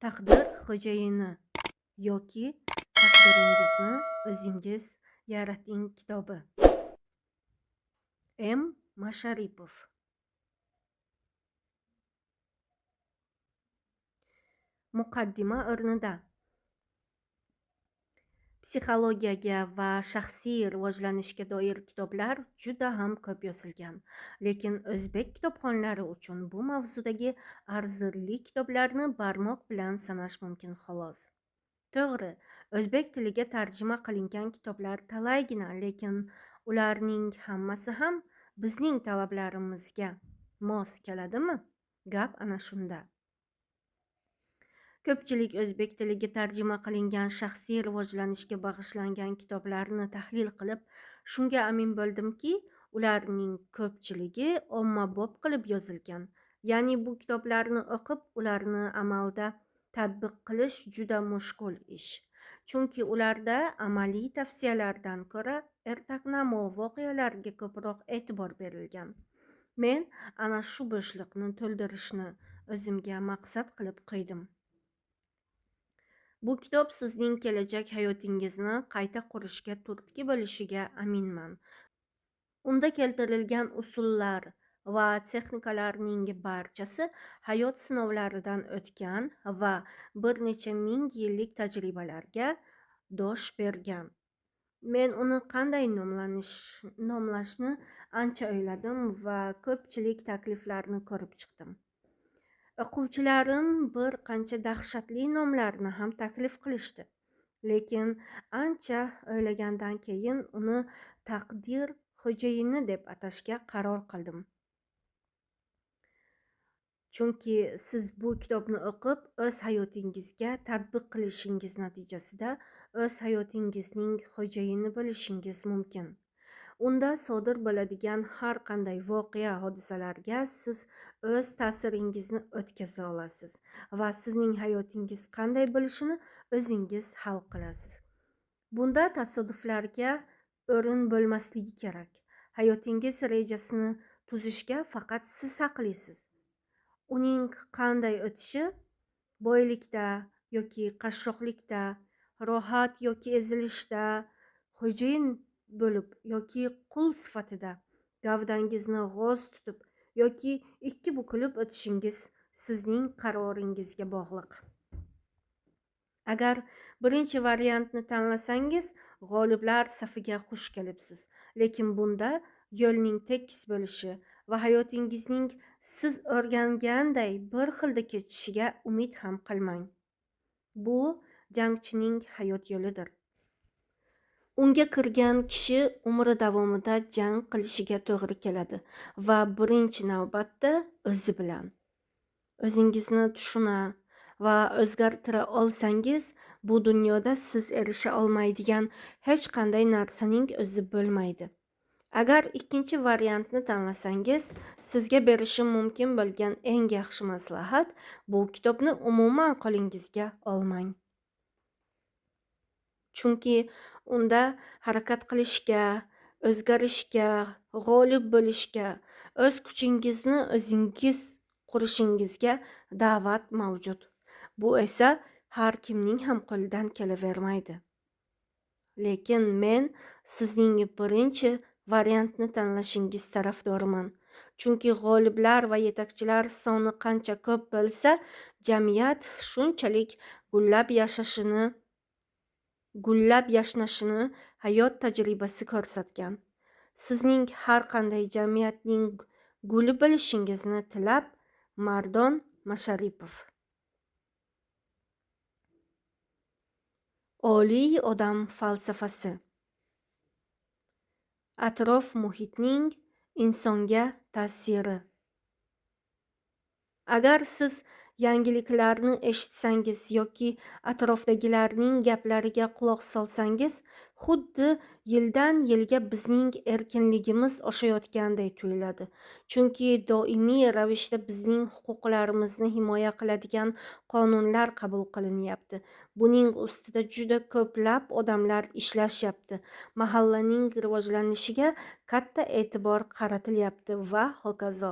Taqdir xo'jayini yoki taqdiringizni o'zingiz yarating kitobi. M. Masharipov. Muqaddima o'rnida psixologiyaga va shaxsiy rivojlanishga doir kitoblar juda ham ko'p yozilgan. Lekin o'zbek kitobxonlari uchun bu mavzudagi arzirli kitoblarni barmoq bilan sanash mumkin xolos. To'g'ri, o'zbek tiliga tarjima qilingan kitoblar talaygina, lekin ularning hammasi ham bizning talablarimizga mos keladimi? Gap ana shunda. Ko'pchilik o'zbek tiliga tarjima qilingan shaxsiy rivojlanishga bag'ishlangan kitoblarni tahlil qilib, shunga amin bo'ldimki, ularning ko'pchiligi ommabop qilib yozilgan. Ya'ni bu kitoblarni o'qib, ularni amalda tatbiq qilish juda mushkul ish. Chunki ularda amaliy tavsiyalardan ko'ra ertaknamo voqealarga ko'proq e'tibor berilgan. Men ana shu bo'shliqni to'ldirishni o'zimga maqsad qilib qo'ydim. Bu kitob sizning kelajak hayotingizni qayta qurishga turtki bo'lishiga aminman. Unda keltirilgan usullar va texnikalarning barchasi hayot sinovlaridan o'tgan va bir necha ming yillik tajribalarga dosh bergan. Men uni qanday nomlashni ancha o'yladim va ko'pchilik takliflarni ko'rib chiqdim. O'quvchilarim bir qancha dahshatli nomlarni ham taklif qilishdi. Lekin ancha o'ylagandan keyin uni Taqdir xo'jayini deb atashga qaror qildim. Chunki siz bu kitobni o'qib, o'z hayotingizga tatbiq qilishingiz natijasida o'z hayotingizning xo'jayini bo'lishingiz mumkin. Unda sodir bo'ladigan har qanday voqea hodisalarga siz o'z ta'siringizni o'tkaza olasiz va sizning hayotingiz qanday bo'lishini o'zingiz hal qilasiz. Bunda tasodiflarga o'rin bo'lmasligi kerak. Hayotingiz rejasini tuzishga faqat siz haqlisiz. Uning qanday o'tishi boylikda yoki qashshoqlikda, rohat yoki ezilishda, xo'jayin bo'lib yoki qul sifatida, gavdangizni g'oz tutib yoki ikki bukilib o'tishingiz sizning qaroringizga bog'liq. Agar birinchi variantni tanlasangiz, g'oliblar safiga xush kelibsiz. Lekin bunda yo'lning tekis bo'lishi va hayotingizning siz o'rganganday bir xilda kechishiga umid ham qilmang. Bu jangchining hayot yo'lidir. Unga kirgan kishi umri davomida jang qilishiga to'g'ri keladi va birinchi navbatda o'zi bilan. O'zingizni tushuna va o'zgartira olsangiz, bu dunyoda siz erisha olmaydigan hech qanday narsaning o'zi bo'lmaydi. Agar ikkinchi variantni tanlasangiz, sizga berishim mumkin bo'lgan eng yaxshi maslahat bu kitobni umuman qo'lingizga olmang. Chunki unda harakat qilishga, o'zgarishga, g'olib bo'lishga, o'z kuchingizni o'zingiz qurishingizga da'vat mavjud. Bu esa har kimning ham qo'lidan kelavermaydi. Lekin men sizning birinchi variantni tanlashingiz tarafdoriman. Chunki g'oliblar va yetakchilar soni qancha ko'p bo'lsa, jamiyat shunchalik gullab yashnashini hayot tajribasi ko'rsatgan. Sizning har qanday jamiyatning guli bo'lishingizni tilab, Mardon Masharipov. Oliy odam falsafasi. Atrof muhitning insonga ta'siri. Agar siz yangiliklarni eshitsangiz yoki atrofdagilarning gaplariga quloq solsangiz, xuddi yildan yilga bizning erkinligimiz oshayotganday tuyuladi. Chunki doimiy ravishda bizning huquqlarimizni himoya qiladigan qonunlar qabul qilinyapti. Buning ustida juda ko'plab odamlar ishlashyapti. Mahallaning rivojlanishiga katta e'tibor qaratilyapti va hokazo.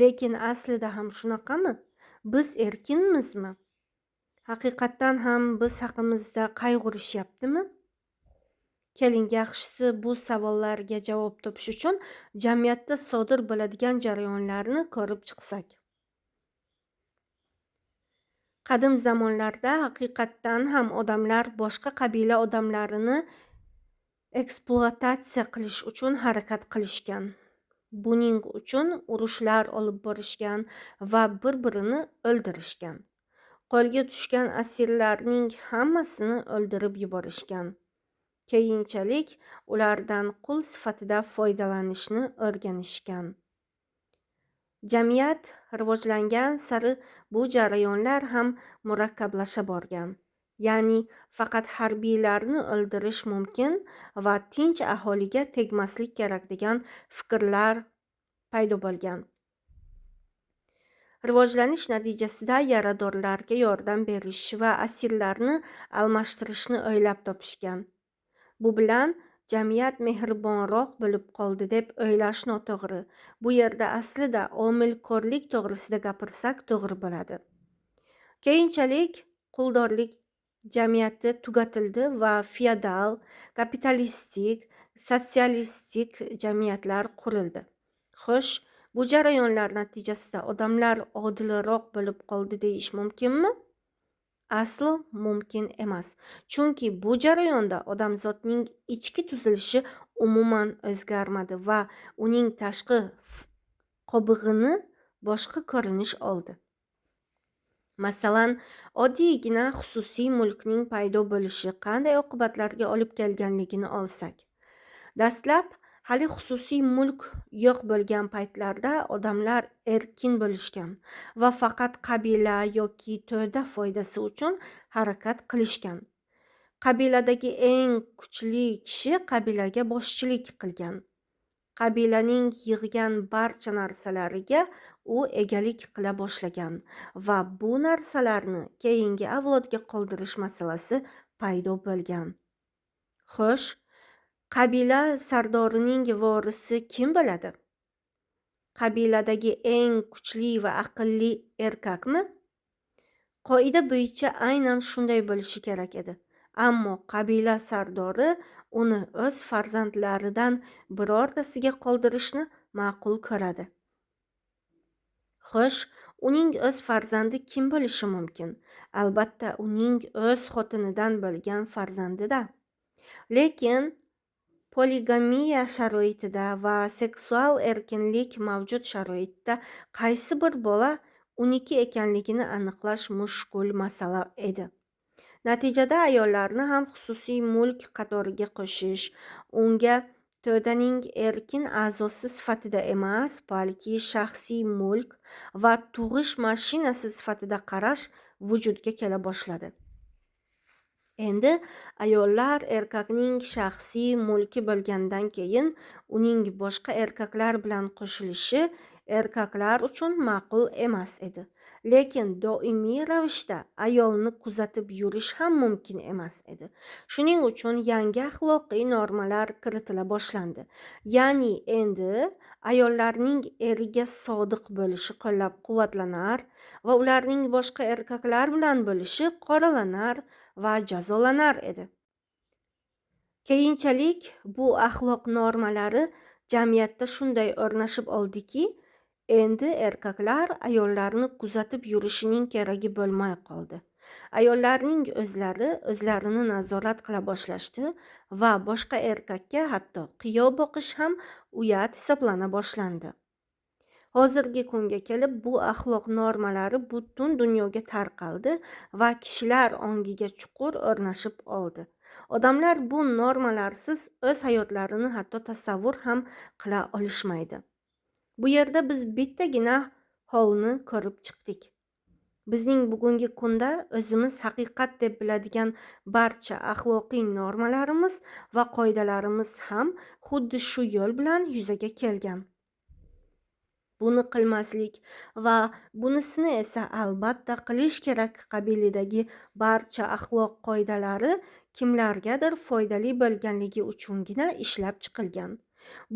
Lekin aslida ham shunaqami? Biz erkinmizmi? Haqiqatdan ham biz haqimizda qayg'urishyaptimi? Keling, yaxshisi bu savollarga javob topish uchun jamiyatda sodir bo'ladigan jarayonlarni ko'rib chiqsak. Qadim zamonlarda haqiqatdan ham odamlar boshqa qabila odamlarini ekspluatatsiya qilish uchun harakat qilishgan. Buning uchun urushlar olib borishgan va bir-birini o'ldirishgan. Qo'lga tushgan asirlarning hammasini o'ldirib yuborishgan. Keyinchalik ulardan qul sifatida foydalanishni o'rganishgan. Jamiyat rivojlangan sari bu jarayonlar ham murakkablasha borgan. Ya'ni faqat harbiylarni o'ldirish mumkin va tinch aholiga tegmaslik kerak degan fikrlar paydo bo'lgan. Rivojlanish natijasida yaradorlarga yordam berish va asirlarni almashtirishni o'ylab topishgan. Bu bilan jamiyat mehribonroq bo'lib qoldi deb o'ylash noto'g'ri. Bu yerda aslida omilkorlik to'g'risida gapirsak to'g'ri bo'ladi. Keyinchalik quldorlik jamiyati tugatildi va feodal, kapitalistik, sotsialistik jamiyatlar qurildi. Xo'sh, bu jarayonlar natijasida odamlar odilroq bo'lib qoldi deyish mumkinmi? Aslo mumkin emas. Chunki bu jarayonda odamzodning ichki tuzilishi umuman o'zgarmadi va uning tashqi qobig'ini boshqa ko'rinish oldi. Masalan, oddiygina xususiy mulkning paydo bo'lishi qanday oqibatlarga olib kelganligini olsak. Dastlab hali xususiy mulk yo'q bo'lgan paytlarda odamlar erkin bo'lishgan va faqat qabila yoki to'da foydasi uchun harakat qilishgan. Qabiladagi eng kuchli kishi qabilaga boshchilik qilgan. Qabilaning yig'gan barcha narsalariga u egalik qila boshlagan va bu narsalarni keyingi avlodga qoldirish masalasi paydo bo'lgan. Xo'sh, qabila sardorining vorisi kim bo'ladi? Qabiladagi eng kuchli va aqlli erkakmi? Qoida bo'yicha aynan shunday bo'lishi kerak edi. Ammo qabila sardori uni o'z farzandlaridan birortasiga qoldirishni ma'qul ko'radi. Xo'sh, uning o'z farzandi kim bo'lishi mumkin? Albatta, uning o'z xotinidan bo'lgan farzandida. Lekin poligamiya sharoitida va seksual erkinlik mavjud sharoitda qaysi bir bola uniki ekanligini aniqlash mushkul masala edi. Natijada ayollarni ham xususiy mulk qatoriga qo'shish, unga to'daning erkin a'zosi sifatida emas, balki shaxsiy mulk va tug'ish mashinasi sifatida qarash vujudga kela boshladi. Endi ayollar erkakning shaxsiy mulki bo'lgandan keyin uning boshqa erkaklar bilan qo'shilishi erkaklar uchun ma'qul emas edi. Lekin doimiy ravishda ayolni kuzatib yurish ham mumkin emas edi. Shuning uchun yangi axloqiy normalar kiritila boshlandi. Ya'ni endi ayollarning eriga sodiq bo'lishi qo'llab-quvvatlanar va ularning boshqa erkaklar bilan bo'lishi qoralanar va jazolanar edi. Keyinchalik bu axloq normalari jamiyatda shunday o'rnashib oldiki, endi erkaklar ayollarni kuzatib yurishining keragi bo'lmay qoldi. Ayollarning o'zlari o'zlarini nazorat qila boshlashdi va boshqa erkakka hatto qiyov boqish ham uyat hisoblana boshlandi. Hozirgi kunga kelib bu axloq normalari butun dunyoga tarqaldi va kishilar ongiga chuqur o'rnashib oldi. Odamlar bu normalarsiz o'z hayotlarini hatto tasavvur ham qila olishmaydi. Bu yerda biz bittagina holni ko'rib chiqdik. Bizning bugungi kunda o'zimiz haqiqat deb biladigan barcha axloqiy normalarimiz va qoidalarimiz ham xuddi shu yo'l bilan yuzaga kelgan. Buni qilmaslik va bunisini esa albatta qilish kerak qabilidagi barcha axloq qoidalari kimlargadir foydali bo'lganligi uchungina ishlab chiqilgan.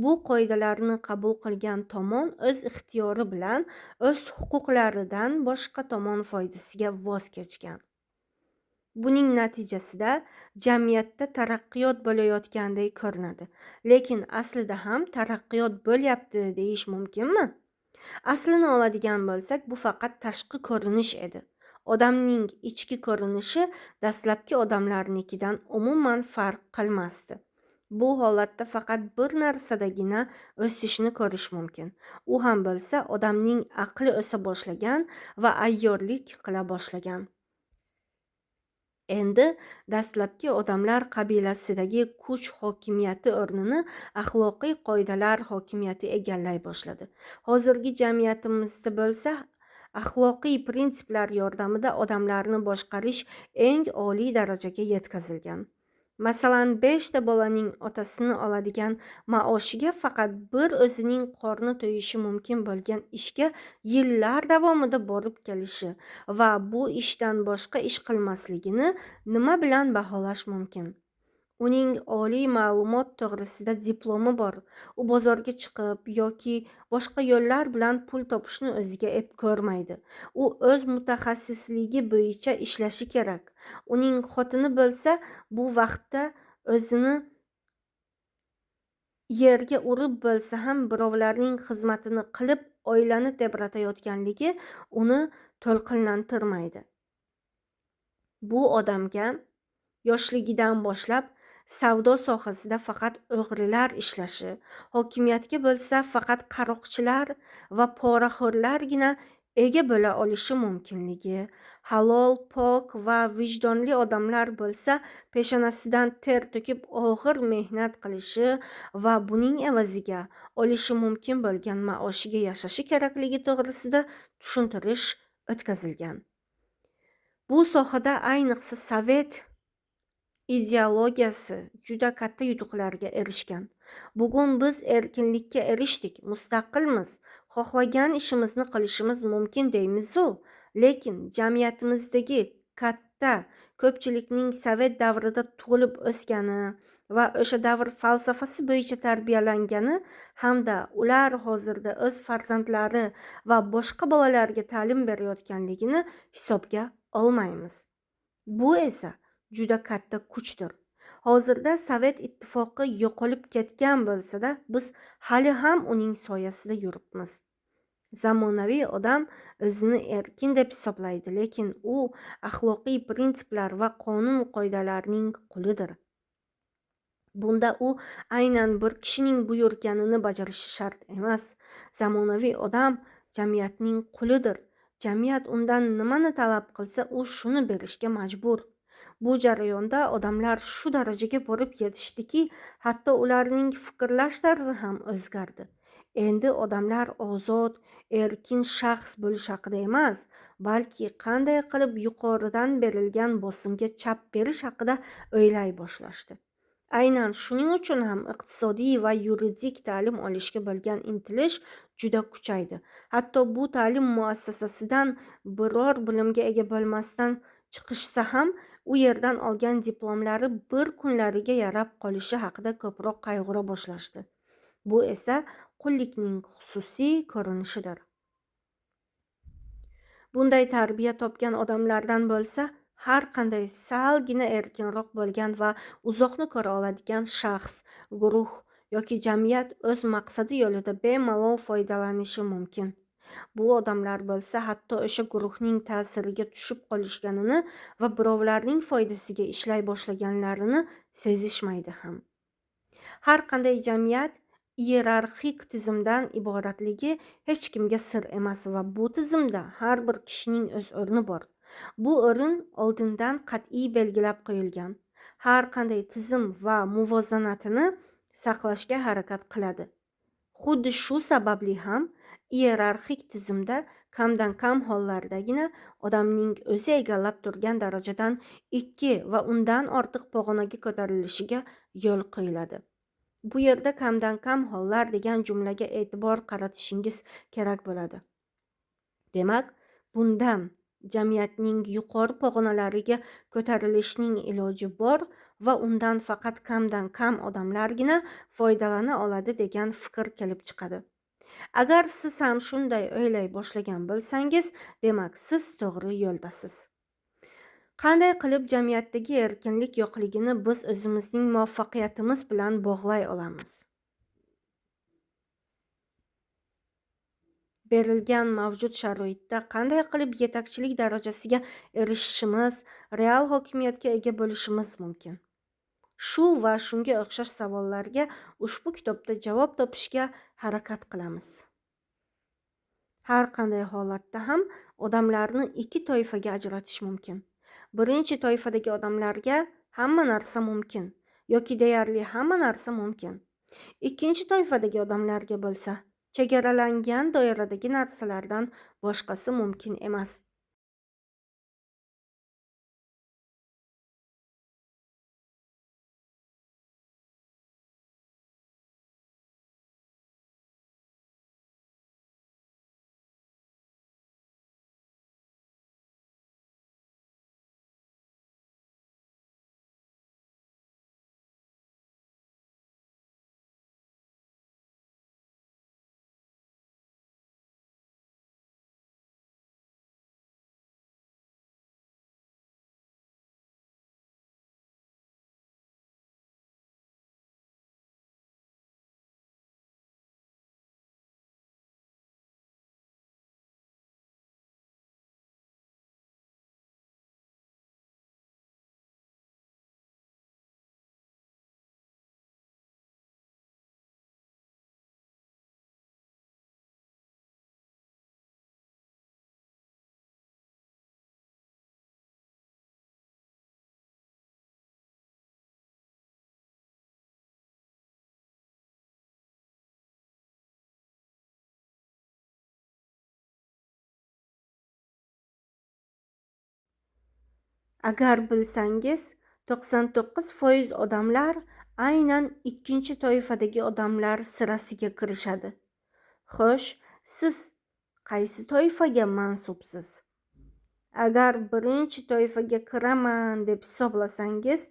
Bu qoidalarni qabul qilgan tomon o'z ixtiyori bilan o'z huquqlaridan boshqa tomon foydasiga voz kechgan. Buning natijasida jamiyatda taraqqiyot bo'layotgandek ko'rinadi. Lekin aslida ham taraqqiyot bo'lyapti deyish mumkinmi? Aslini oladigan bo'lsak, bu faqat tashqi ko'rinish edi. Odamning ichki ko'rinishi dastlabki odamlarnikidan umuman farq qilmasdi. Bu holatda faqat bir narsadagina o'sishni ko'rish mumkin. U ham bo'lsa, odamning aqli o'sa boshlagan va ayyorlik qila boshlagan. Endi dastlabki odamlar qabilasidagi kuch hokimiyati o'rnini axloqiy qoidalar hokimiyati egallay boshladi. Hozirgi jamiyatimizda bo'lsa, axloqiy prinsiplar yordamida odamlarni boshqarish eng oliy darajaga yetkazilgan. Masalan, 5 ta bolaning otasini oladigan maoshiga faqat bir o'zining qorni to'yishi mumkin bo'lgan ishga yillar davomida borib kelishi va bu ishdan boshqa ish qilmasligini nima bilan baholash mumkin? Uning oliy ma'lumot to'g'risida diplomi bor. U bozorga chiqib yoki boshqa yo'llar bilan pul topishni o'ziga ep ko'rmaydi. U o'z mutaxassisligi bo'yicha ishlashi kerak. Uning xotini bo'lsa, bu vaqtda o'zini yerga urib bo'lsa ham birovlarning xizmatini qilib oilani tebratayotganligi uni to'lqinlantirmaydi. Bu odamga yoshligidan boshlab savdo sohasida faqat o'g'rilar ishlashi, hokimiyatga bo'lsa faqat qaroqchilar va poraxo'rlargina ega bo'la olishi mumkinligi, halol, pok va vijdonli odamlar bo'lsa peshonasidan ter to'kib og'ir mehnat qilishi va buning evaziga olishi mumkin bo'lgan maoshiga yashashi kerakligi to'g'risida tushuntirish o'tkazilgan. Bu sohada ayniqsa sovet ideologiyasi juda katta yutuqlarga erishgan. Bugun biz erkinlikka erishdik, mustaqilmiz, xohlagan ishimizni qilishimiz mumkin deymiz-u, lekin jamiyatimizdagi katta ko'pchilikning sovet davrida tug'ilib o'sgani va o'sha davr falsafasi bo'yicha tarbiyalangani hamda ular hozirda o'z farzandlari va boshqa bolalarga ta'lim berayotganligini hisobga olmaymiz. Bu esa juda katta kuchdir. Hozirda Sovet ittifoqi yo'qolib ketgan bo'lsa-da, biz hali ham uning soyasida yuribmiz. Zamonaviy odam o'zini erkin deb hisoblaydi, lekin u axloqiy prinsiplar va qonun-qoidalarning qulidir. Bunda u aynan bir kishining buyurganini bajarishi shart emas. Zamonaviy odam jamiyatning qulidir. Jamiyat undan nimani talab qilsa, u shuni berishga majbur. Bu jarayonda odamlar shu darajaga borib yetishdiki, hatto ularning fikrlash tarzi ham o'zgardi. Endi odamlar ozod, erkin shaxs bo'lish haqida emas, balki qanday qilib yuqoridan berilgan bosimga chap berish haqida o'ylay boshlashdi. Aynan shuning uchun ham iqtisodiy va yuridik ta'lim olishga bo'lgan intilish juda kuchaydi. Hatto bu ta'lim muassasasidan biror bilimga ega bo'lmasdan chiqishsa ham, u yerdan olgan diplomlari bir kunlariga yarab qolishi haqida ko'proq qayg'ura boshlashdi. Bu esa qullikning xususiy ko'rinishidir. Bunday tarbiya topgan odamlardan bo'lsa, har qanday salgina erkinroq bo'lgan va uzoqni ko'ra oladigan shaxs, guruh yoki jamiyat o'z maqsadi yo'lida bemalol foydalanishi mumkin. Bu odamlar bo'lsa, hatto o'sha guruhning ta'siriga tushib qolishganini va birovlarning foydasiga ishlay boshlaganlarini sezishmaydi ham. Har qanday jamiyat iyerarxik tizimdan iboratligi hech kimga sir emas va bu tizimda har bir kishining o'z o'rni bor. Bu o'rin oldindan qat'iy belgilab qo'yilgan. Har qanday tizim va muvozanatini saqlashga harakat qiladi. Xuddi shu sababli ham iyerarxik tizimda kamdan kam hollardagina odamning o'zi egallab turgan darajadan 2 va undan ortiq pog'onaga ko'tarilishiga yo'l qo'yiladi. Bu yerda kamdan kam hollar degan jumlaga e'tibor qaratishingiz kerak bo'ladi. Demak, bundan jamiyatning yuqori pog'onalariga ko'tarilishning iloji bor va undan faqat kamdan kam odamlargina foydalana oladi degan fikr kelib chiqadi. Agar siz ham shunday o'ylay boshlagan bo'lsangiz, demak siz to'g'ri yo'ldasiz. Qanday qilib jamiyatdagi erkinlik yo'qligini biz o'zimizning muvaffaqiyatimiz bilan bog'lay olamiz? Berilgan mavjud sharoitda qanday qilib yetakchilik darajasiga erishishimiz, real hokimiyatga ega bo'lishimiz mumkin? Shu va shunga o'xshash savollarga ushbu kitobda javob topishga harakat qilamiz. Har qanday holatda ham odamlarni ikki toifaga ajratish mumkin. Birinchi toifadagi odamlarga hamma narsa mumkin yoki deyarli hamma narsa mumkin. Ikkinchi toifadagi odamlarga bo'lsa, chegaralangan doiradagi narsalardan boshqasi mumkin emas. Agar bilsangiz, 99% odamlar aynan ikkinchi toifadagi odamlar sirasiga kirishadi. Xo'sh, siz qaysi toifaga mansubsiz? Agar birinchi toifaga kiraman deb hisoblasangiz,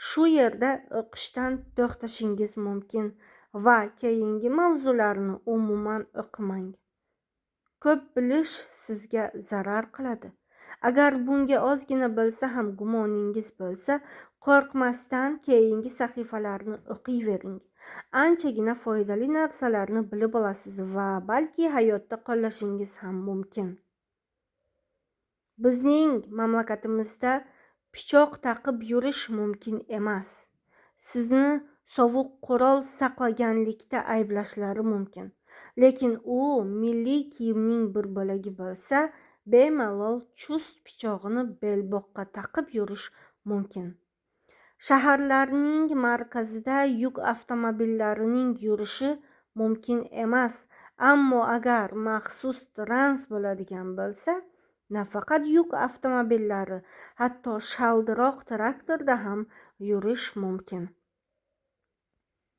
shu yerda o'qishdan to'xtashingiz mumkin va keyingi mavzularni umuman o'qimang. Ko'p bilish sizga zarar qiladi. Agar bunga ozgina bo'lsa ham gumoningiz bo'lsa, qo'rqmasdan keyingi sahifalarni o'qiyvering. Anchagina foydali narsalarni bilib olasiz va balki hayotda qo'llashingiz ham mumkin. Bizning mamlakatimizda pichoq taqib yurish mumkin emas. Sizni sovuq qurol saqlaganlikda ayblashlari mumkin. Lekin u milliy kiyimning bir bo'lagi bo'lsa, bemalol chust pichog'ini belboqqa taqib yurish mumkin. Shaharlarning markazida yuk avtomobillarining yurishi mumkin emas, ammo agar maxsus trans bo'ladigan bo'lsa, nafaqat yuk avtomobillari, hatto shaldiroq traktorda ham yurish mumkin.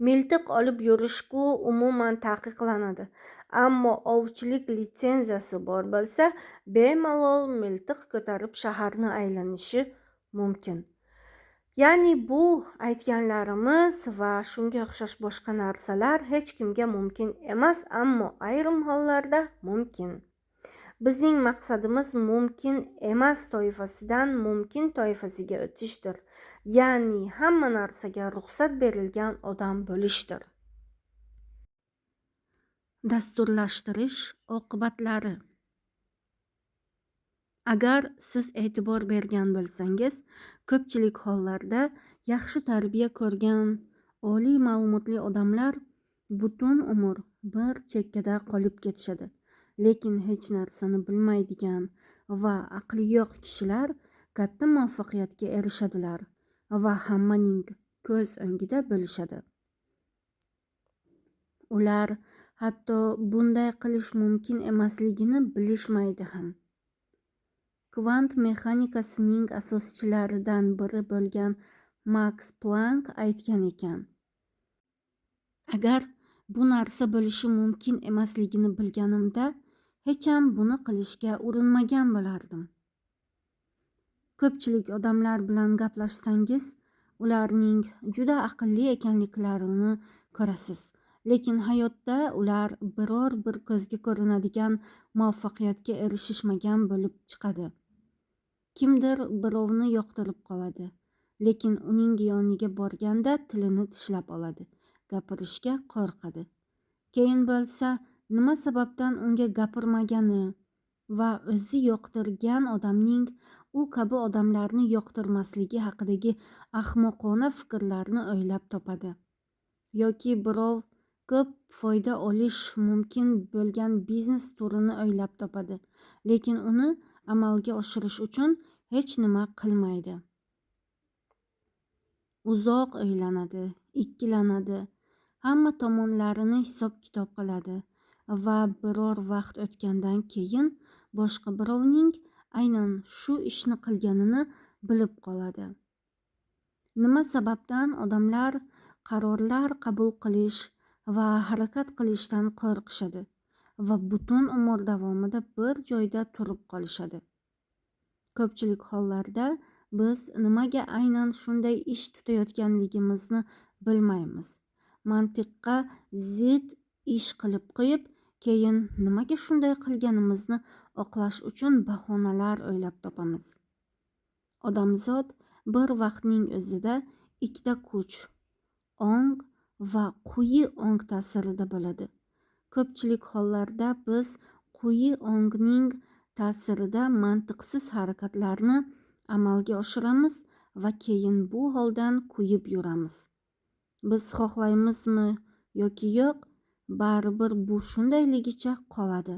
Miltiq olib yurish-ku umuman taqiqlanadi, ammo ovchilik litsenziyasi bor bo'lsa, bemalol miltiq ko'tarib shaharni aylanishi mumkin. Ya'ni bu aytganlarimiz va shunga o'xshash boshqa narsalar hech kimga mumkin emas, ammo ayrim hollarda mumkin. Bizning maqsadimiz mumkin emas toifasidan mumkin toifasiga o'tishdir. Ya'ni hamma narsaga ruxsat berilgan odam bo'lishdir. Dasturlashtirish oqibatlari. Agar siz e'tibor bergan bo'lsangiz, ko'pchilik hollarda yaxshi tarbiya ko'rgan, oliy ma'lumotli odamlar butun umr bir chekkada qolib ketishadi. Lekin hech narsani bilmaydigan va aqli yo'q kishilar katta muvaffaqiyatga erishadilar va hammaning ko'z o'ngida bo'lishadi. Ular hatto bunday qilish mumkin emasligini bilishmaydi ham. Kvant mexanikasining asoschilaridan biri bo'lgan Max Planck aytgan ekan: agar bu narsa bo'lishi mumkin emasligini bilganimda, hech ham buni qilishga urinmagan bo'lardim. Ko'pchilik odamlar bilan gaplashsangiz, ularning juda aqlli ekanliklarini ko'rasiz. Lekin hayotda ular biror bir ko'zga ko'rinadigan muvaffaqiyatga erishishmagan bo'lib chiqadi. Kimdir birovni yoqtirib qoladi, lekin uning yoniga borganda tilini tishlab oladi, gapirishga qo'rqadi. Keyin bo'lsa, nima sababdan unga gapirmagani va o'zi yoqtirgan odamning u kabi odamlarni yoqtirmasligi haqidagi ahmoqona fikrlarni o'ylab topadi. Yoki birov ko'p foyda olish mumkin bo'lgan biznes turini o'ylab topadi, lekin uni amalga oshirish uchun hech nima qilmaydi. Uzoq o'ylanadi, ikkilanadi, hamma tomonlarini hisob-kitob qiladi va biror vaqt o'tgandan keyin boshqa birovning aynan shu ishni qilganini bilib qoladi. Nima sababdan odamlar qarorlar qabul qilish va harakat qilishdan qo'rqishadi va butun umr davomida bir joyda turib qolishadi? Ko'pchilik hollarda biz nimaga aynan shunday ish tutayotganligimizni bilmaymiz. Mantiqqa zid ish qilib qo'yib, keyin nimaga shunday qilganimizni oqlash uchun bahonalar o'ylab topamiz. Odamzod bir vaqtning o'zida ikkita kuch, ong va quyi ong ta'sirida bo'ladi. Ko'pchilik hollarda biz quyi ongning ta'sirida mantiqsiz harakatlarni amalga oshiramiz va keyin bu holdan kuyib yuramiz. Biz xohlaymizmi yoki yo'q, baribir bu shundayligicha qoladi.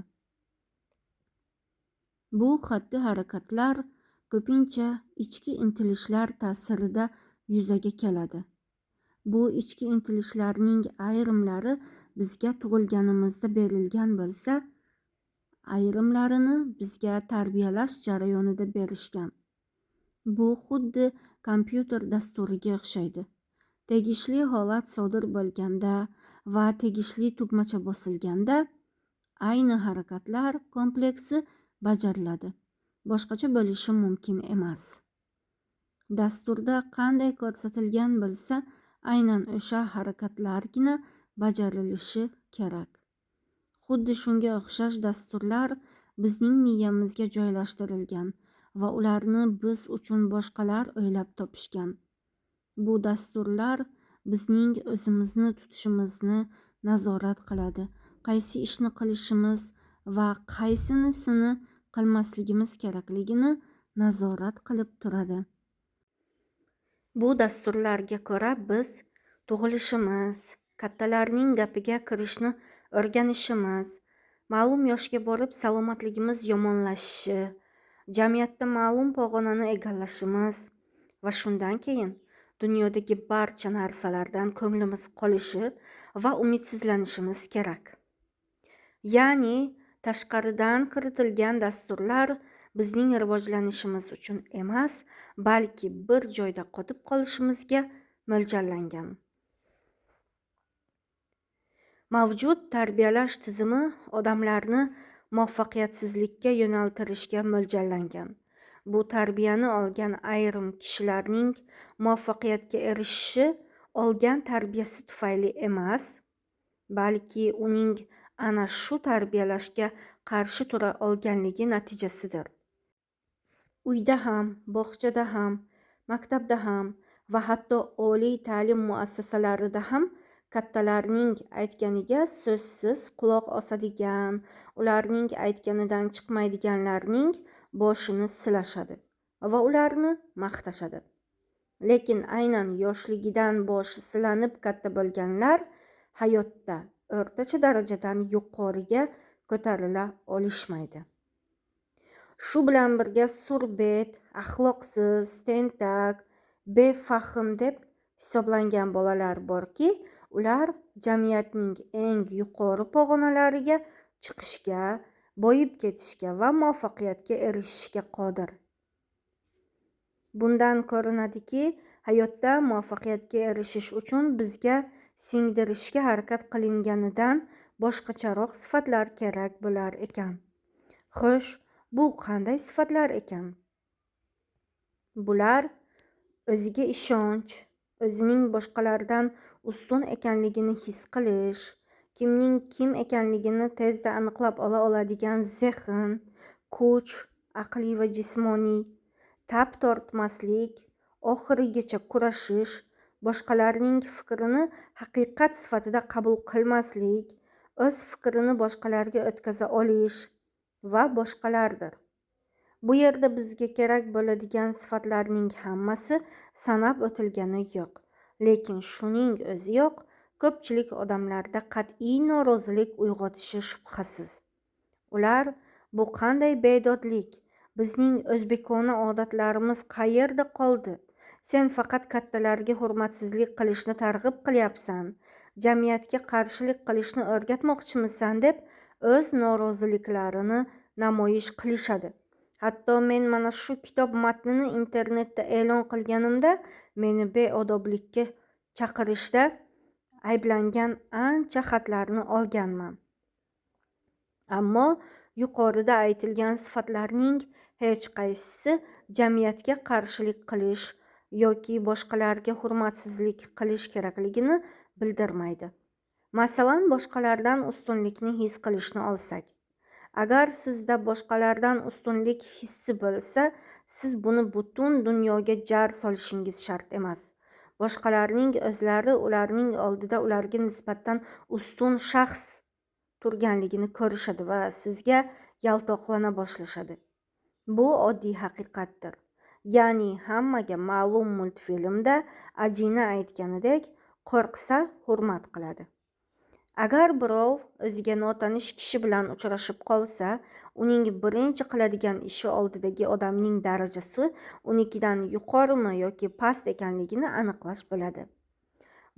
Bu xatti-harakatlar ko'pincha ichki intilishlar ta'sirida yuzaga keladi. Bu ichki intilishlarning ayrimlari bizga tug'ilganimizda berilgan bo'lsa, ayrimlarini bizga tarbiyalash jarayonida berishgan. Bu xuddi kompyuter dasturiga o'xshaydi. Tegishli holat sodir bo'lganda va tegishli tugmacha bosilganda ayni harakatlar kompleksi bajariladi. Boshqacha bo'lishi mumkin emas. Dasturda qanday ko'rsatilgan bo'lsa, aynan o'sha harakatlargina bajarilishi kerak. Xuddi shunga o'xshash dasturlar bizning miyamizga joylashtirilgan va ularni biz uchun boshqalar o'ylab topishgan. Bu dasturlar bizning o'zimizni tutishimizni nazorat qiladi. Qaysi ishni qilishimiz va qaysinisini qilmasligimiz kerakligini nazorat qilib turadi. Bu dasturlarga ko'ra biz tug'ilishimiz, kattalarning gapiga kirishni o'rganishimiz, ma'lum yoshga borib salomatligimiz yomonlashishi, jamiyatda ma'lum pog'onani egallashimiz va shundan keyin dunyodagi barcha narsalardan ko'nglimiz qolishi va umidsizlanishimiz kerak. Ya'ni tashqaridan kiritilgan dasturlar bizning rivojlanishimiz uchun emas, balki bir joyda qotib qolishimizga mo'ljallangan. Mavjud tarbiyalash tizimi odamlarni muvaffaqiyatsizlikka yo'naltirishga mo'ljallangan. Bu tarbiyani olgan ayrim kishilarning muvaffaqiyatga erishishi olgan tarbiyasi tufayli emas, balki uning ana shu tarbiyalashga qarshi tura olganligi natijasidir. Uyda ham, bog'chada ham, maktabda ham va hatto oliy ta'lim muassasalarida ham kattalarning aytganiga so'zsiz quloq osadigan, ularning aytganidan chiqmaydiganlarning boshini silashadi va ularni maqtashadi. Lekin aynan yoshligidan boshi silanib katta bo'lganlar hayotda o'rtacha darajadan yuqoriga ko'tarila olishmaydi. Shu bilan birga surbet, axloqsiz, tentak, befahm deb hisoblangan bolalar borki, ular jamiyatning eng yuqori pog'onalariga chiqishga, boyib ketishga va muvaffaqiyatga erishishga qodir. Bundan ko'rinadiki, hayotda muvaffaqiyatga erishish uchun bizga singdirishga harakat qilinganidan boshqacharoq sifatlar kerak bo'lar ekan. Xo'sh, bu qanday sifatlar ekan? Bular o'ziga ishonch, o'zining boshqalardan ustun ekanligini his qilish, kimning kim ekanligini tezda aniqlab ola oladigan zehn, kuch, aqliy va jismoniy, tap tortmaslik, oxirigacha kurashish, boshqalarning fikrini haqiqat sifatida qabul qilmaslik, o'z fikrini boshqalarga o'tkaza olish va boshqalardir. Bu yerda bizga kerak bo'ladigan sifatlarning hammasi sanab o'tilgani yo'q. Lekin shuning o'ziyoq ko'pchilik odamlarda qat'iy norozilik uyg'otishi shubhasiz. Ular bu qanday bedodlik, bizning o'zbekona odatlarimiz qayerda qoldi? Sen faqat kattalarga hurmatsizlik qilishni targ'ib qilyapsan, jamiyatga qarshilik qilishni o'rgatmoqchimisan deb o'z noroziliklarini namoyish qilishadi. Hatto men mana shu kitob matnini internetda e'lon qilganimda meni beodoblikka chaqirishda ayblangan ancha xatlarni olganman. Ammo yuqorida aytilgan sifatlarning hech qaysisi jamiyatga qarshilik qilish yoki boshqalarga hurmatsizlik qilish kerakligini bildirmaydi. Masalan, boshqalardan ustunlikni his qilishni olsak. Agar sizda boshqalardan ustunlik hissi bo'lsa, siz buni butun dunyoga jar solishingiz shart emas. Boshqalarning o'zlari ularning oldida ularga nisbatan ustun shaxs turganligini ko'rishadi va sizga yaltoqlana boshlashadi. Bu oddiy haqiqatdir. Ya'ni hammaga ma'lum multfilmda Ajina aytganidek, qo'rqsa hurmat qiladi. Agar birov o'ziga notanish kishi bilan uchrashib qolsa, uning birinchi qiladigan ishi oldidagi odamning darajasi unikidan yuqorimi yoki past ekanligini aniqlash bo'ladi.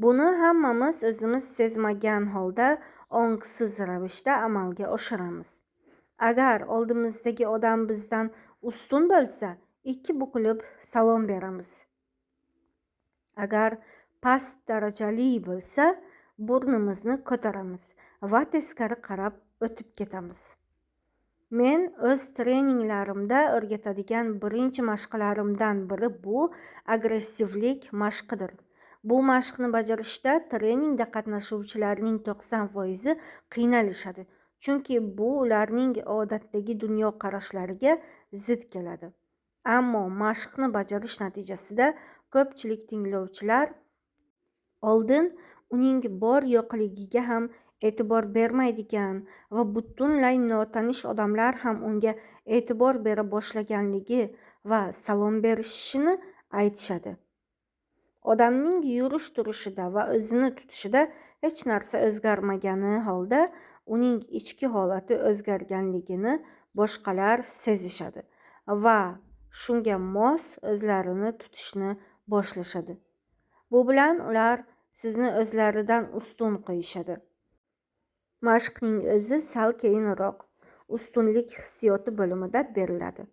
Buni hammamiz o'zimiz sezmagan holda ongsiz ravishda amalga oshiramiz. Agar oldimizdagi odam bizdan ustun bo'lsa, ikki bukilib salom beramiz. Agar past darajali bo'lsa, burnimizni ko'taramiz va teskari qarab o'tib ketamiz. Men o'z treninglarimda o'rgatadigan birinchi mashqlarimdan biri bu agressivlik mashqidir. Bu mashqni bajarishda treningda qatnashuvchilarning 90% qiynalishadi, chunki bu ularning odatdagi dunyoqarashlariga zid keladi. Ammo mashqni bajarish natijasida ko'pchilik tinglovchilar oldin uning bor yo'qligiga ham e'tibor bermaydigan va butunlay notanish odamlar ham unga e'tibor bera boshlaganligi va salom berishini aytishadi. Odamning yurish turishida va o'zini tutishida hech narsa o'zgarmagani holda uning ichki holati o'zgarganligini boshqalar sezishadi va shunga mos o'zlarini tutishni boshlashadi. Bu bilan ular sizni o'zlaridan ustun qo'yishadi. Mashqning o'zi sal keyinroq ustunlik hissiyoti bo'limida beriladi.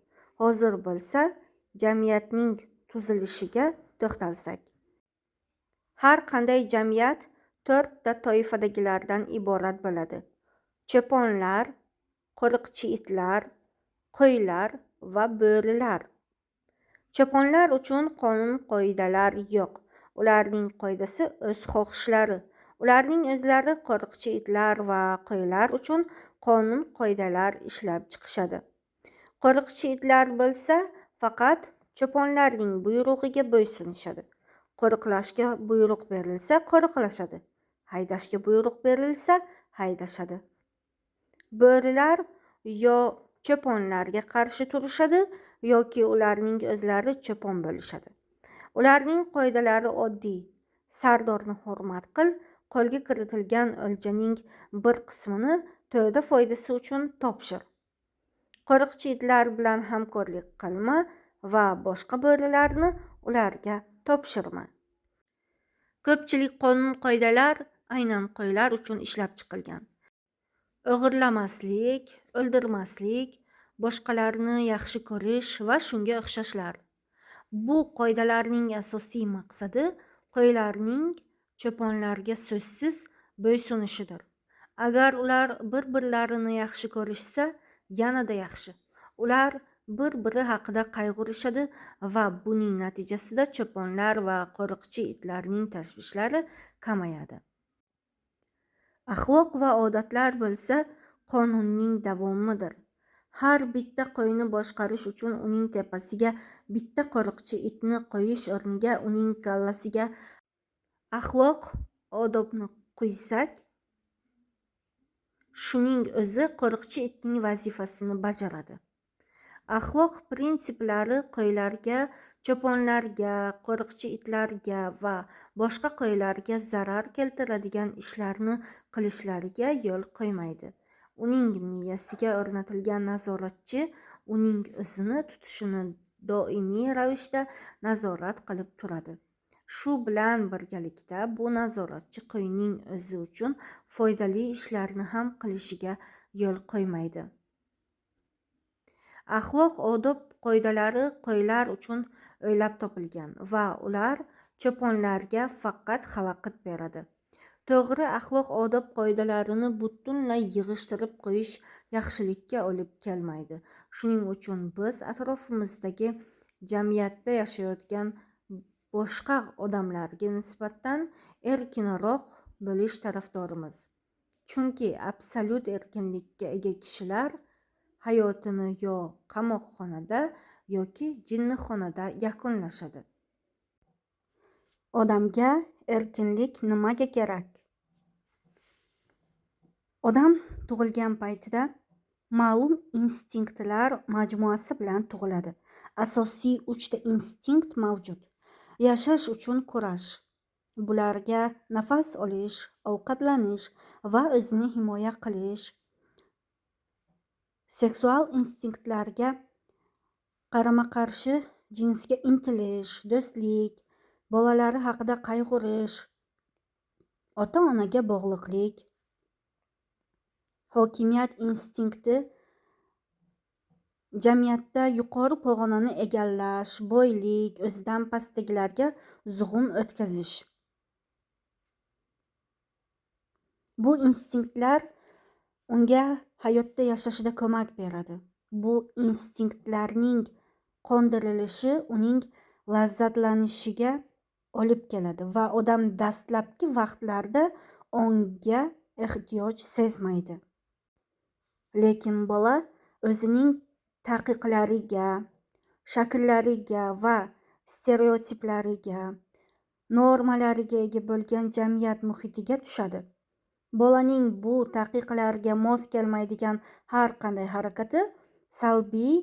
Hozir bo'lsa jamiyatning tuzilishiga to'xtalsak. Har qanday jamiyat 4 ta toifadagilardan iborat bo'ladi. Cho'ponlar, qo'riqchi itlar, qo'ylar va bo'rilar. Cho'ponlar uchun qonun-qoidalar yo'q. Ularning qoidasi o'z xohishlari. Ularning o'zlari qo'riqchi itlar va qo'ylar uchun qonun-qoidalar ishlab chiqishadi. Qo'riqchi itlar bo'lsa, faqat cho'ponlarning buyrug'iga bo'ysunishadi. Qo'riqlashga buyruq berilsa, qo'riqlashadi. Haydashga buyruq berilsa, haydashadi. Bo'rilar yo cho'ponlarga qarshi turishadi yoki ularning o'zlari cho'pon bo'lishadi. Ularning qoidalari oddiy. Sardorni hurmat qil, qo'lga kiritilgan o'ljaning bir qismini to'da foydasi uchun topshir. Qo'riqchi itlar bilan hamkorlik qilma va boshqa bo'rilarni ularga topshirma. Ko'pchilik qonun-qoidalar aynan qo'ylar uchun ishlab chiqilgan. O'g'irlamaslik, o'ldirmaslik, boshqalarni yaxshi ko'rish va shunga o'xshashlar. Bu qoidalarning asosiy maqsadi qo'ylarning cho'ponlarga so'zsiz bo'ysunishidir. Agar ular bir-birlarini yaxshi ko'rishsa, yanada yaxshi. Ular bir-biri haqida qayg'urishadi va buning natijasida cho'ponlar va qo'riqchi itlarning tashvishlari kamayadi. Axloq va odatlar bo'lsa qonunning davomidir. Har bitta qo'yni boshqarish uchun uning tepasiga bitta qo'riqchi itni qo'yish o'rniga uning kallasiga axloq odobni quysak, shuning o'zi qo'riqchi itning vazifasini bajaradi. Axloq prinsiplari qo'ylarga, cho'ponlarga, qo'riqchi itlarga va boshqa qo'ylarga zarar keltiradigan ishlarni qilishlariga yo'l qo'ymaydi. Uning miyasiga o'rnatilgan nazoratchi uning o'zini tutishini doimiy ravishda nazorat qilib turadi. Shu bilan birgalikda bu nazoratchi qo'yning o'zi uchun foydali ishlarni ham qilishiga yo'l qo'ymaydi. Axloq odob qoidalari qo'ylar uchun o'ylab topilgan va ular cho'ponlarga faqat xalaqit beradi. To'g'ri axloq odob qoidalarini butunlay yig'ishtirib qo'yish yaxshilikka olib kelmaydi. Shuning uchun biz atrofimizdagi jamiyatda yashayotgan boshqa odamlarga nisbatan erkinroq bo'lish tarafdorimiz. Chunki absolyut erkinlikka ega kishilar hayotini yo qamoqxonada yoki jinnixonada yakunlashadi. Odamga erkinlik nimaga kerak? Odam tug'ilgan paytida ma'lum instinktlar majmuasi bilan tug'iladi. Asosiy 3 ta instinkt mavjud. Yashash uchun kurash. Bularga nafas olish, ovqatlanish va o'zini himoya qilish. Seksual instinktlarga qarama-qarshi jinsga intilish, do'stlik, bolalari haqida qayg'urish, ota-onaga bog'liqlik, hokimiyat instinkti, jamiyatda yuqori pog'onani egallash, boylik, o'zidan pastdagilarga zug'um o'tkazish. Bu instinktlar unga hayotda yashashida ko'mak beradi. Bu instinktlarning qondirilishi uning lazzatlanishiga olib keladi va odam dastlabki vaqtlarda ongga ehtiyoj sezmaydi. Lekin bola o'zining taqiqlariga, shakllariga va stereotiplariga, normalariga ega bo'lgan jamiyat muhitiga tushadi. Bolaning bu taqiqlarga mos kelmaydigan har qanday harakati salbiy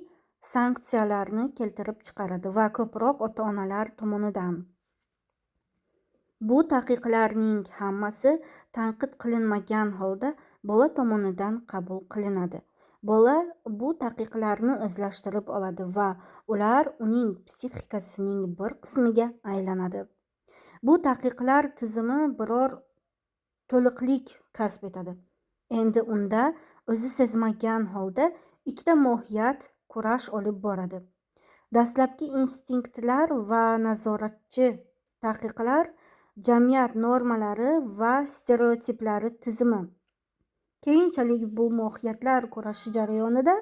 sanksiyalarni keltirib chiqaradi va ko'proq ota-onalar tomonidan. Bu taqiqlarning hammasi tanqid qilinmagan holda bola tomonidan qabul qilinadi. Bola bu taqiqlarni o'zlashtirib oladi va ular uning psixikasining bir qismiga aylanadi. Bu taqiqlar tizimi biror to'liqlik kasb etadi. Endi unda o'zi sezmagan holda ikkita mohiyat kurash olib boradi. Dastlabki instinktlar va nazoratchi taqiqlar, jamiyat normalari va stereotiplari tizimi. Keyinchalik bu mohiyatlar kurashi jarayonida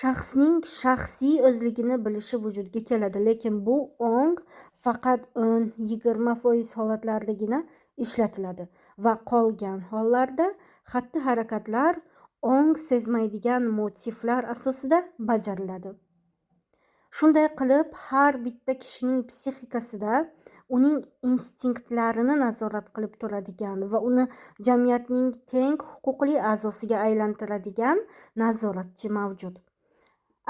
shaxsning shaxsiy o'zligini bilishi vujudga keladi, lekin bu ong faqat 10-20% holatlardagina ishlatiladi va qolgan hollarda xatti-harakatlar ong sezmaydigan motivlar asosida bajariladi. Shunday qilib, har bitta kishining psixikasida uning instinktlarini nazorat qilib turadigan va uni jamiyatning teng huquqli a'zosiga aylantiradigan nazoratchi mavjud.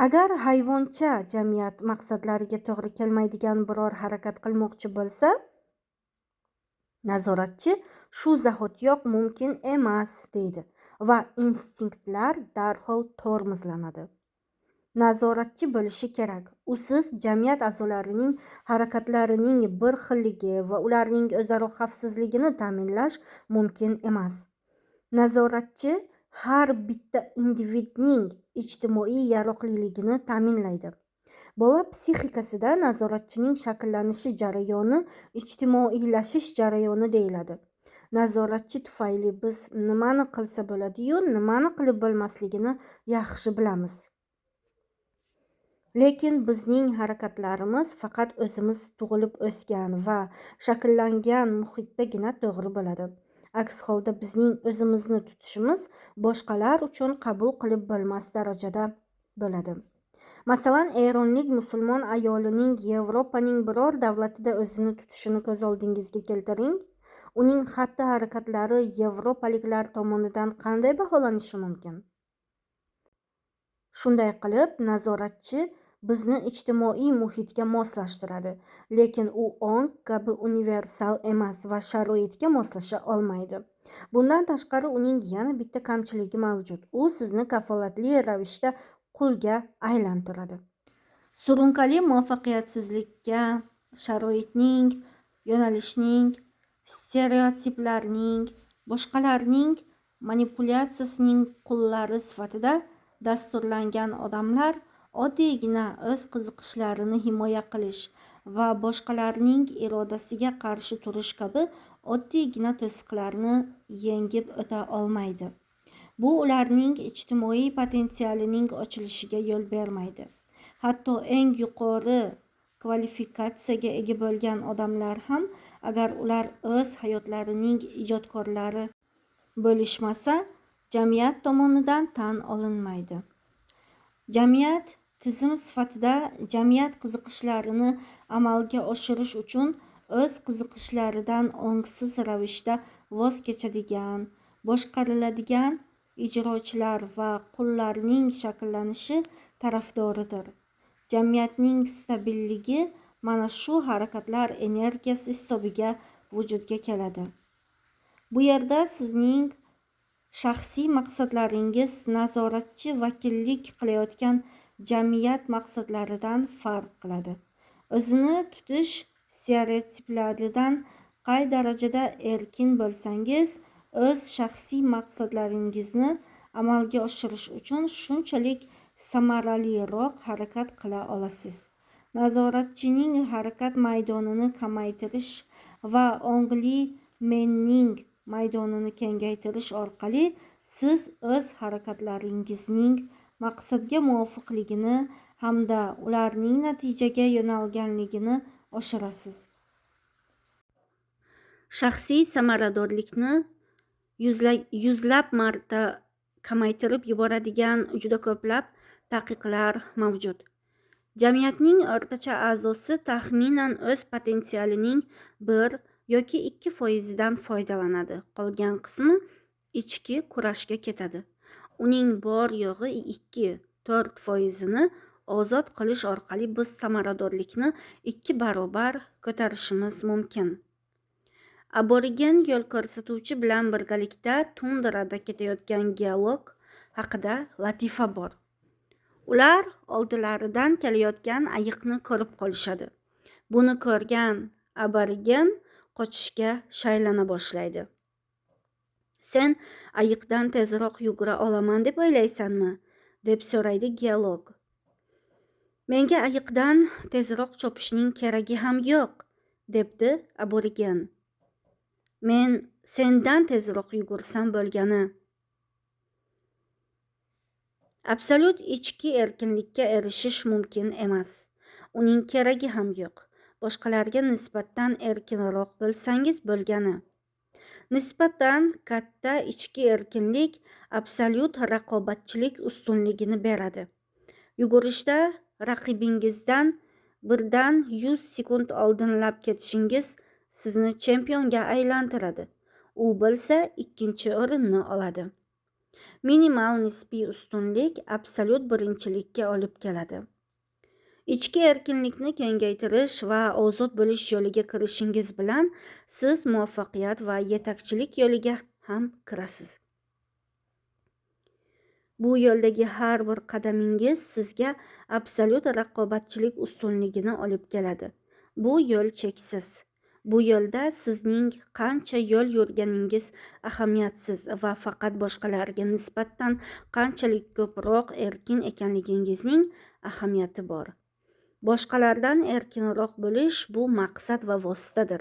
Agar hayvoncha jamiyat maqsadlariga to'g'ri kelmaydigan biror harakat qilmoqchi bo'lsa, nazoratchi shu zahotiyoq mumkin emas deydi va instinktlar darhol tormozlanadi. Nazoratchi bo'lishi kerak. Usiz jamiyat a'zolarining harakatlarining bir xilligi va ularning o'zaro xavfsizligini ta'minlash mumkin emas. Nazoratchi har bitta individning ijtimoiy yaroqliligini ta'minlaydi. Bola psixikasida nazoratchining shakllanishi jarayoni ijtimoiylashish jarayoni deyiladi. Nazoratchi tufayli biz nimani qilsa bo'ladi-yu, nimani qilib bo'lmasligini yaxshi bilamiz. Lekin bizning harakatlarimiz faqat o'zimiz tug'ilib o'sgan va shakllangan muhitdagina to'g'ri bo'ladi. Aks holda bizning o'zimizni tutishimiz boshqalar uchun qabul qilib bo'lmas darajada bo'ladi. Masalan, eronlik musulmon ayolining Yevropaning biror davlatida o'zini tutishini ko'z oldingizga keltiring. Uning xatti-harakatlari yevropaliklar tomonidan qanday baholanishi mumkin? Shunday qilib, nazoratchi bizni ijtimoiy muhitga moslashtiradi, lekin u ong kabi universal emas va sharoitga moslasha olmaydi. Bundan tashqari, uning yana bitta kamchiligi mavjud. U sizni kafolatli ravishda qulga aylantiradi. Surunkali muvaffaqiyatsizlikka, sharoitning, yo'nalishning, stereotiplarning, boshqalarning manipulyatsiyasining qullari sifatida dasturlangan odamlar oddiygina o'z qiziqishlarini himoya qilish va boshqalarning irodasiga qarshi turish kabi oddiygina to'siqlarni yengib o'ta olmaydi. Bu ularning ijtimoiy potensialining ochilishiga yo'l bermaydi. Hatto eng yuqori kvalifikatsiyaga ega bo'lgan odamlar ham, agar ular o'z hayotlarining ijodkorlari bo'lishmasa, jamiyat tomonidan tan olinmaydi. Jamiyat tizim sifatida jamiyat qiziqishlarini amalga oshirish uchun o'z qiziqishlaridan ongsiz ravishda voz kechadigan, boshqariladigan ijrochilar va qullarning shakllanishi tarafdoridir. Jamiyatning stabilligi mana shu harakatlar energiyasi hisobiga vujudga keladi. Bu yerda sizning shaxsiy maqsadlaringiz nazoratchi vakillik qilayotgan jamiyat maqsadlaridan farq qiladi. O'zini tutish stereotiplaridan qay darajada erkin bo'lsangiz, o'z shaxsiy maqsadlaringizni amalga oshirish uchun shunchalik samaraliroq harakat qila olasiz. Nazoratchining harakat maydonini kamaytirish va ongli menning maydonini kengaytirish orqali siz o'z harakatlaringizning maqsadga muvofiqligini hamda ularning natijaga yo'nalganligini oshirasiz. Shaxsiy samaradorlikni yuzlab marta kamaytirib yuboradigan juda ko'plab taqiqlar mavjud. Jamiyatning o'rtacha a'zosi taxminan o'z potensialining 1 yoki 2%dan foydalanadi. Qolgan qismi ichki kurashga ketadi. Uning bor yo'g'i 2-4%ni ozod qilish orqali biz samaradorlikni 2 barobar ko'tarishimiz mumkin. Aborigen yo'l ko'rsatuvchi bilan birgalikda tundrada ketayotgan geolog haqida latifa bor. Ular oldilaridan kelayotgan ayiqni ko'rib qolishadi. Buni ko'rgan aborigen qochishga shaylana boshlaydi. Sen ayiqdan tezroq yugura olaman deb o'ylaysanmi? Deb so'raydi geolog. Menga ayiqdan tezroq chopishning keragi ham yo'q, debdi aborigen. Men sendan tezroq yugursam bo'lgani. Absolyut ichki erkinlikka erishish mumkin emas. Uning keragi ham yo'q. Boshqalarga nisbatan erkinroq bo'lsangiz bo'lgani. Nisbatan katta ichki erkinlik absolyut raqobatchilik ustunligini beradi. Yugurishda raqibingizdan birdan 100 sekund oldinlab ketishingiz sizni chempionga aylantiradi. U bo'lsa ikkinchi o'rinni oladi. Minimal nisbiy ustunlik absolyut birinchilikka olib keladi. Ichki erkinlikni kengaytirish va ozod bo'lish yo'liga kirishingiz bilan siz muvaffaqiyat va yetakchilik yo'liga ham kirasiz. Bu yo'ldagi har bir qadamingiz sizga absolyut raqobatchilik ustunligini olib keladi. Bu yo'l cheksiz. Bu yo'lda sizning qancha yo'l yurganingiz ahamiyatsiz va faqat boshqalarga nisbatan qanchalik ko'proq erkin ekanligingizning ahamiyati bor. Boshqalardan erkinroq bo'lish bu maqsad va vositadir.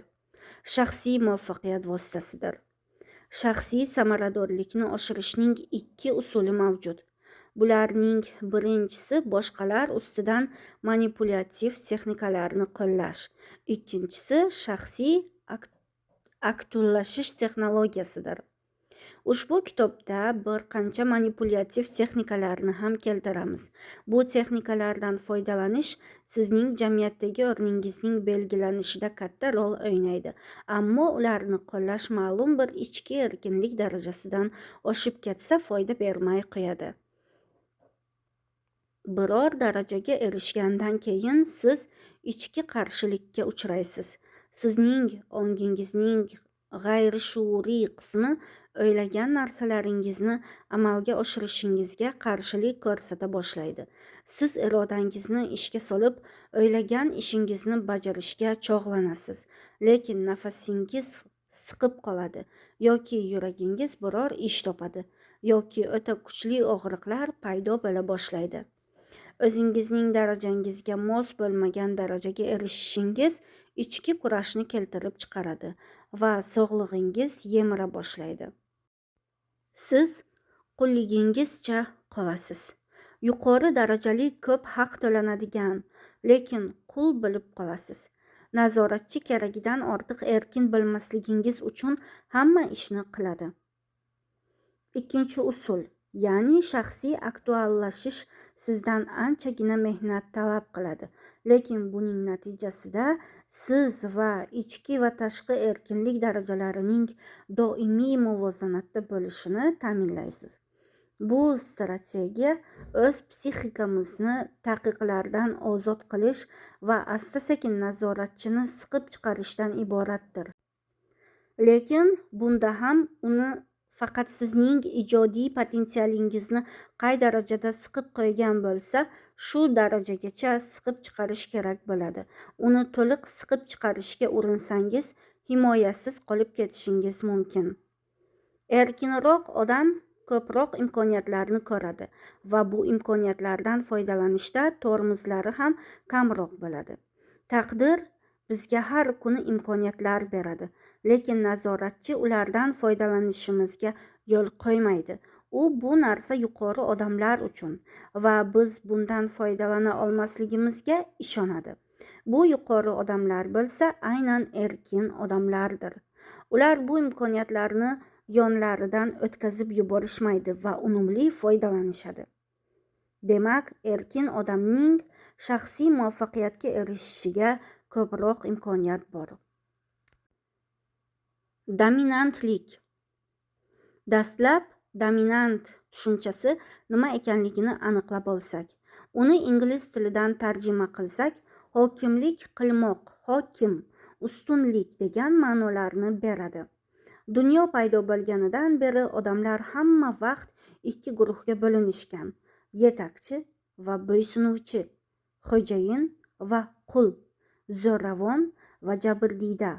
Shaxsiy muvaffaqiyat vositasidir. Shaxsiy samaradorlikni oshirishning 2 usuli mavjud. Bularning birinchisi boshqalar ustidan manipulyativ texnikalarni qo'llash, ikkinchisi shaxsiy aktuallashish texnologiyasidir. Ushbu kitobda bir qancha manipulyativ texnikalarni ham keltiramiz. Bu texnikalardan foydalanish sizning jamiyatdagi o'rningizning belgilanishida katta rol o'ynaydi. Ammo ularni qo'llash ma'lum bir ichki erkinlik darajasidan oshib ketsa foyda bermay qo'yadi. Biror darajaga erishgandan keyin siz ichki qarshilikka uchraysiz. Sizning ongingizning g'ayrishuuriy qismi o'ylagan narsalaringizni amalga oshirishingizga qarshilik ko'rsata boshlaydi. Siz irodangizni ishga solib, o'ylagan ishingizni bajarishga chog'lanasiz, lekin nafasingiz siqib qoladi yoki yuragingiz biror ish topadi yoki o'ta kuchli og'riqlar paydo bo'la boshlaydi. O'zingizning darajangizga mos bo'lmagan darajaga erishishingiz ichki kurashni keltirib chiqaradi va sog'lig'ingiz yemira boshlaydi. Siz qulligingizcha qolasiz. Yuqori darajali ko'p haq to'lanadigan, lekin qul bo'lib qolasiz. Nazoratchi keragidan ortiq erkin bo'lmasligingiz uchun hamma ishni qiladi. Ikkinchi usul, ya'ni shaxsiy aktuallashish sizdan anchagina mehnat talab qiladi, lekin buning natijasida siz va ichki va tashqi erkinlik darajalarining doimiy muvozanatda bo'lishini ta'minlaysiz. Bu strategiya o'z psixikamizni taqiqlardan ozod qilish va asta-sekin nazoratchini siqib chiqarishdan iboratdir. Lekin bunda ham uni faqat sizning ijodiy potensialingizni qay darajada siqib qo'ygan bo'lsa, shu darajagacha siqib chiqarish kerak bo'ladi. Uni to'liq siqib chiqarishga urinsangiz, himoyasiz qolib ketishingiz mumkin. Erkinroq odam ko'proq imkoniyatlarni ko'radi va bu imkoniyatlardan foydalanishda tormozlari ham kamroq bo'ladi. Taqdir bizga har kuni imkoniyatlar beradi, lekin nazoratchi ulardan foydalanishimizga yo'l qo'ymaydi. U bu narsa yuqori odamlar uchun va biz bundan foydalana olmasligimizga ishonadi. Bu yuqori odamlar bo'lsa, aynan erkin odamlardir. Ular bu imkoniyatlarni yonlaridan o'tkazib yuborishmaydi va unumli foydalanishadi. Demak, erkin odamning shaxsiy muvaffaqiyatga erishishiga ko'proq imkoniyat bor. Dominantlik. Dastlab dominant tushunchasi nima ekanligini aniqlab olsak, uni ingliz tilidan tarjima qilsak, hokimlik qilmoq, hokim, ustunlik degan ma'nolarni beradi. Dunyo paydo bo'lganidan beri odamlar hamma vaqt ikki guruhga bo'linishgan: yetakchi va bo'ysunuvchi, xo'jayin va qul, zo'ravon va jabrdiyda,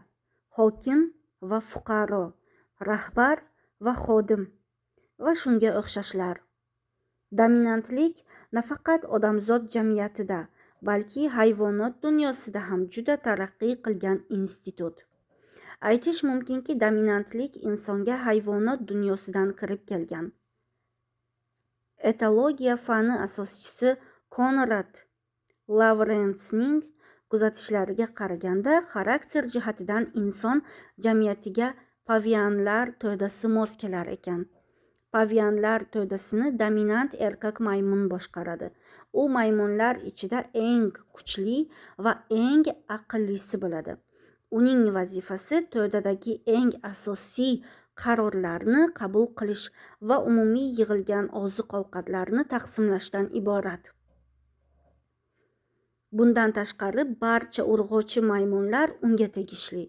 hokim va fuqaro, rahbar va xodim va shunga o'xshashlar. Dominantlik nafaqat odamzod jamiyatida, balki hayvonot dunyosida ham juda taraqqiy qilgan institut. Aytish mumkinki, dominantlik insonga hayvonot dunyosidan kirib kelgan. Etologiya fani asoschisi Konrad Lawrensning kuzatishlariga qaraganda, xarakter jihatidan inson jamiyatiga pavianlar to'dasi mos kelar ekan. Pavianlar to'dasini dominant erkak maymun boshqaradi. U maymunlar ichida eng kuchli va eng aqllisi bo'ladi. Uning vazifasi to'dadagi eng asosiy qarorlarni qabul qilish va umumiy yig'ilgan oziq-ovqatlarni taqsimlashdan iborat. Bundan tashqari, barcha urg'ochi maymunlar unga tegishli.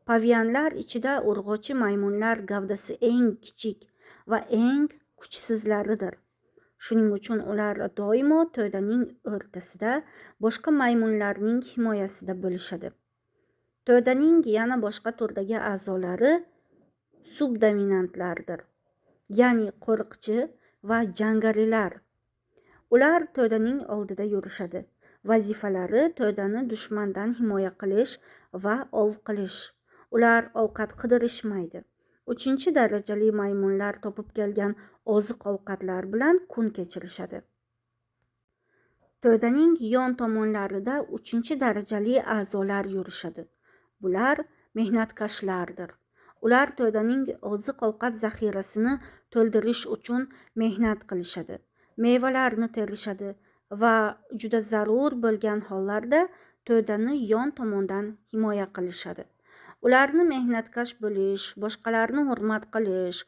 Pavianlar ichida urg'ochi maymunlar gavdasi eng kichik va eng kuchsizlaridir. Shuning uchun ular doimo to'daning o'rtasida boshqa maymunlarning himoyasida bo'lishadi. To'daning yana boshqa turdagi a'zolari subdominantlardir, ya'ni qo'riqchi va jangarilar. Ular to'daning oldida yurishadi. Vazifalari to'dani dushmandan himoya qilish va ov qilish. Ular ovqat qidirishmaydi. 3-darajali maymunlar topib kelgan oziq-ovqatlar bilan kun kechirishadi. To'daning yon tomonlarida 3-darajali a'zolar yurishadi. Bular mehnatkashlardir. Ular to'daning oziq-ovqat zaxirasini to'ldirish uchun mehnat qilishadi, mevalarni terishadi va juda zarur bo'lgan hollarda to'dani yon tomondan himoya qilishadi. Ularni mehnatkash bo'lish, boshqalarni hurmat qilish,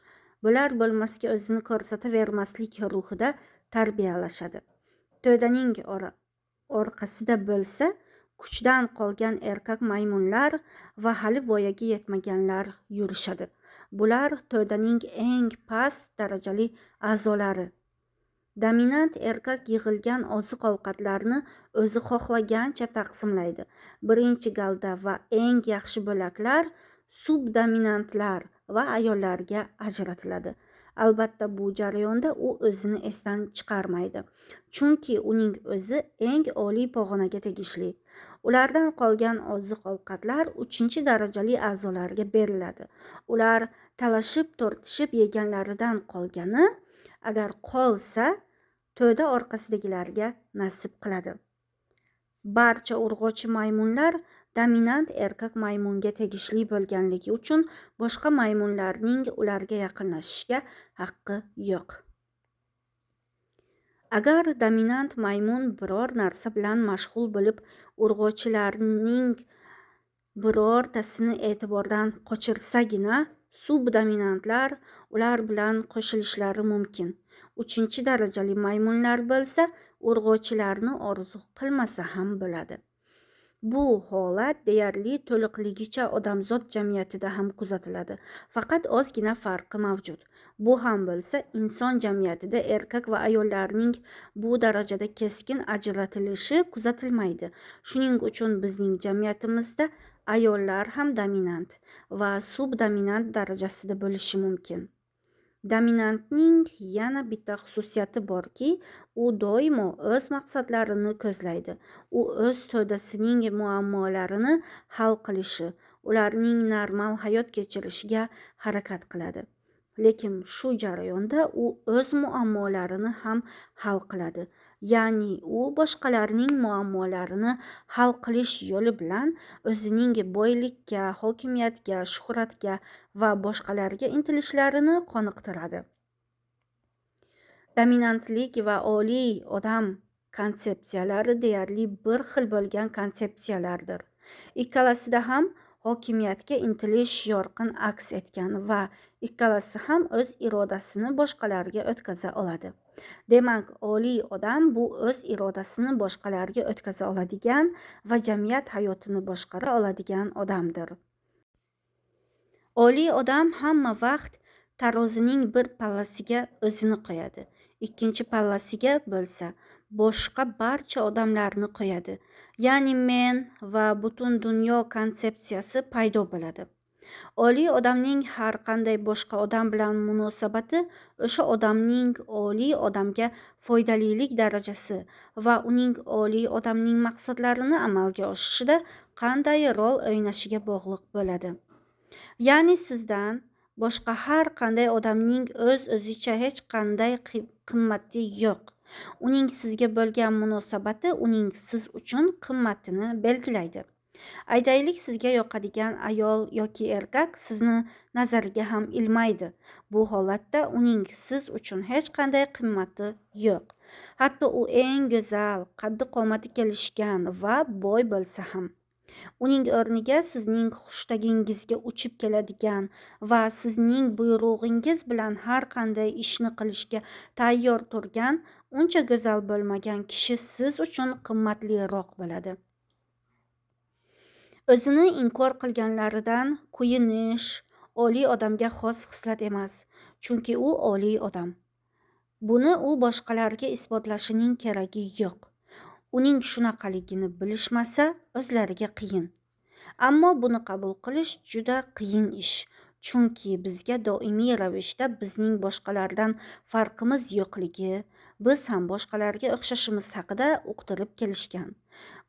bo'lar bo'lmasga o'zini ko'rsatavermaslik ruhida tarbiyalashadi. To'daning orqasida bo'lsa, kuchdan qolgan erkak maymunlar va hali voyaga yetmaganlar yurishadi. Bular to'daning eng past darajali a'zolari. Dominant erkak yig'ilgan oziq-ovqatlarni o'zi xohlagancha taqsimlaydi. Birinchi galda va eng yaxshi bo'laklar subdominantlar va ayollarga ajratiladi. Albatta bu jarayonda u o'zini esdan chiqarmaydi, chunki uning o'zi eng oliy pog'onaga tegishli. Ulardan qolgan oziq-ovqatlar 3-darajali a'zolarga beriladi. Ular talashib tortishib yeganlaridan qolgani, agar qolsa, to'da orqasidagilarga nasib qiladi. Barcha urg'ochi maymunlar dominant erkak maymunga tegishli bo'lganligi uchun boshqa maymunlarning ularga yaqinlashishga haqqi yo'q. Agar dominant maymun biror narsa bilan mashg'ul bo'lib, urg'ochilarning birortasini e'tibordan qochirsagina, subdominantlar ular bilan qo'shilishlari mumkin. 3-darajali maymunlar bo'lsa, urg'ochilarni orzu qilmasa ham bo'ladi. Bu holat deyarli to'liqligicha odamzod jamiyatida ham kuzatiladi. Faqat ozgina farqi mavjud. Bu ham bo'lsa, inson jamiyatida erkak va ayollarning bu darajada keskin ajratilishi kuzatilmaydi. Shuning uchun bizning jamiyatimizda ayollar ham dominant va subdominant darajasida bo'lishi mumkin. Dominantning yana bitta xususiyati borki, u doimo o'z maqsadlarini ko'zlaydi. U o'z to'dasining muammolarini hal qilishi, ularning normal hayot kechirishiga harakat qiladi. Lekin shu jarayonda u o'z muammolarini ham hal qiladi. Ya'ni u boshqalarning muammolarini hal qilish yo'li bilan o'zining boylikka, hokimiyatga, shuhratga va boshqalarga intilishlarini qoniqtiradi. Dominantlik va oliy odam konsepsiyalari deyarli bir xil bo'lgan konsepsiyalardir. Ikkalasida ham hokimiyatga intilish yorqin aks etgan va ikkalasi ham o'z irodasini boshqalarga o'tkaza oladi. Demak, oliy odam bu o'z irodasini boshqalarga o'tkaza oladigan va jamiyat hayotini boshqara oladigan odamdir. Oliy odam hamma vaqt tarozining bir pallasiga o'zini qo'yadi, ikkinchi pallasiga bo'lsa boshqa barcha odamlarni qo'yadi. Ya'ni men va butun dunyo konsepsiyasi paydo bo'ladi. Oliy odamning har qanday boshqa odam bilan munosabati o'sha odamning oliy odamga foydalilik darajasi va uning oliy odamning maqsadlarini amalga oshirishida qanday rol o'ynashiga bog'liq bo'ladi. Ya'ni sizdan boshqa har qanday odamning o'z-o'zicha hech qanday qimmati yo'q. Uning sizga bo'lgan munosabati uning siz uchun qimmatini belgilaydi. Aytaylik, sizga yoqadigan ayol yoki erkak sizni nazariga ham ilmaydi. Bu holatda uning siz uchun hech qanday qimmati yo'q. Hatto u eng go'zal, qaddi-qomati kelishgan va boy bo'lsa ham. Uning o'rniga sizning xushtagingizga uchib keladigan va sizning buyrug'ingiz bilan har qanday ishni qilishga tayyor turgan, uncha go'zal bo'lmagan kishi siz uchun qimmatliroq bo'ladi. O'zini inkor qilganlaridan kuyinish oliy odamga xos xislat emas, chunki u oliy odam. Buni u boshqalarga isbotlashining keragi yo'q. Uning shunaqaligini bilishmasa o'zlariga qiyin. Ammo buni qabul qilish juda qiyin ish, chunki bizga doimiy ravishda bizning boshqalardan farqimiz yo'qligi, biz ham boshqalarga o'xshashimiz haqida uqtirib kelishgan.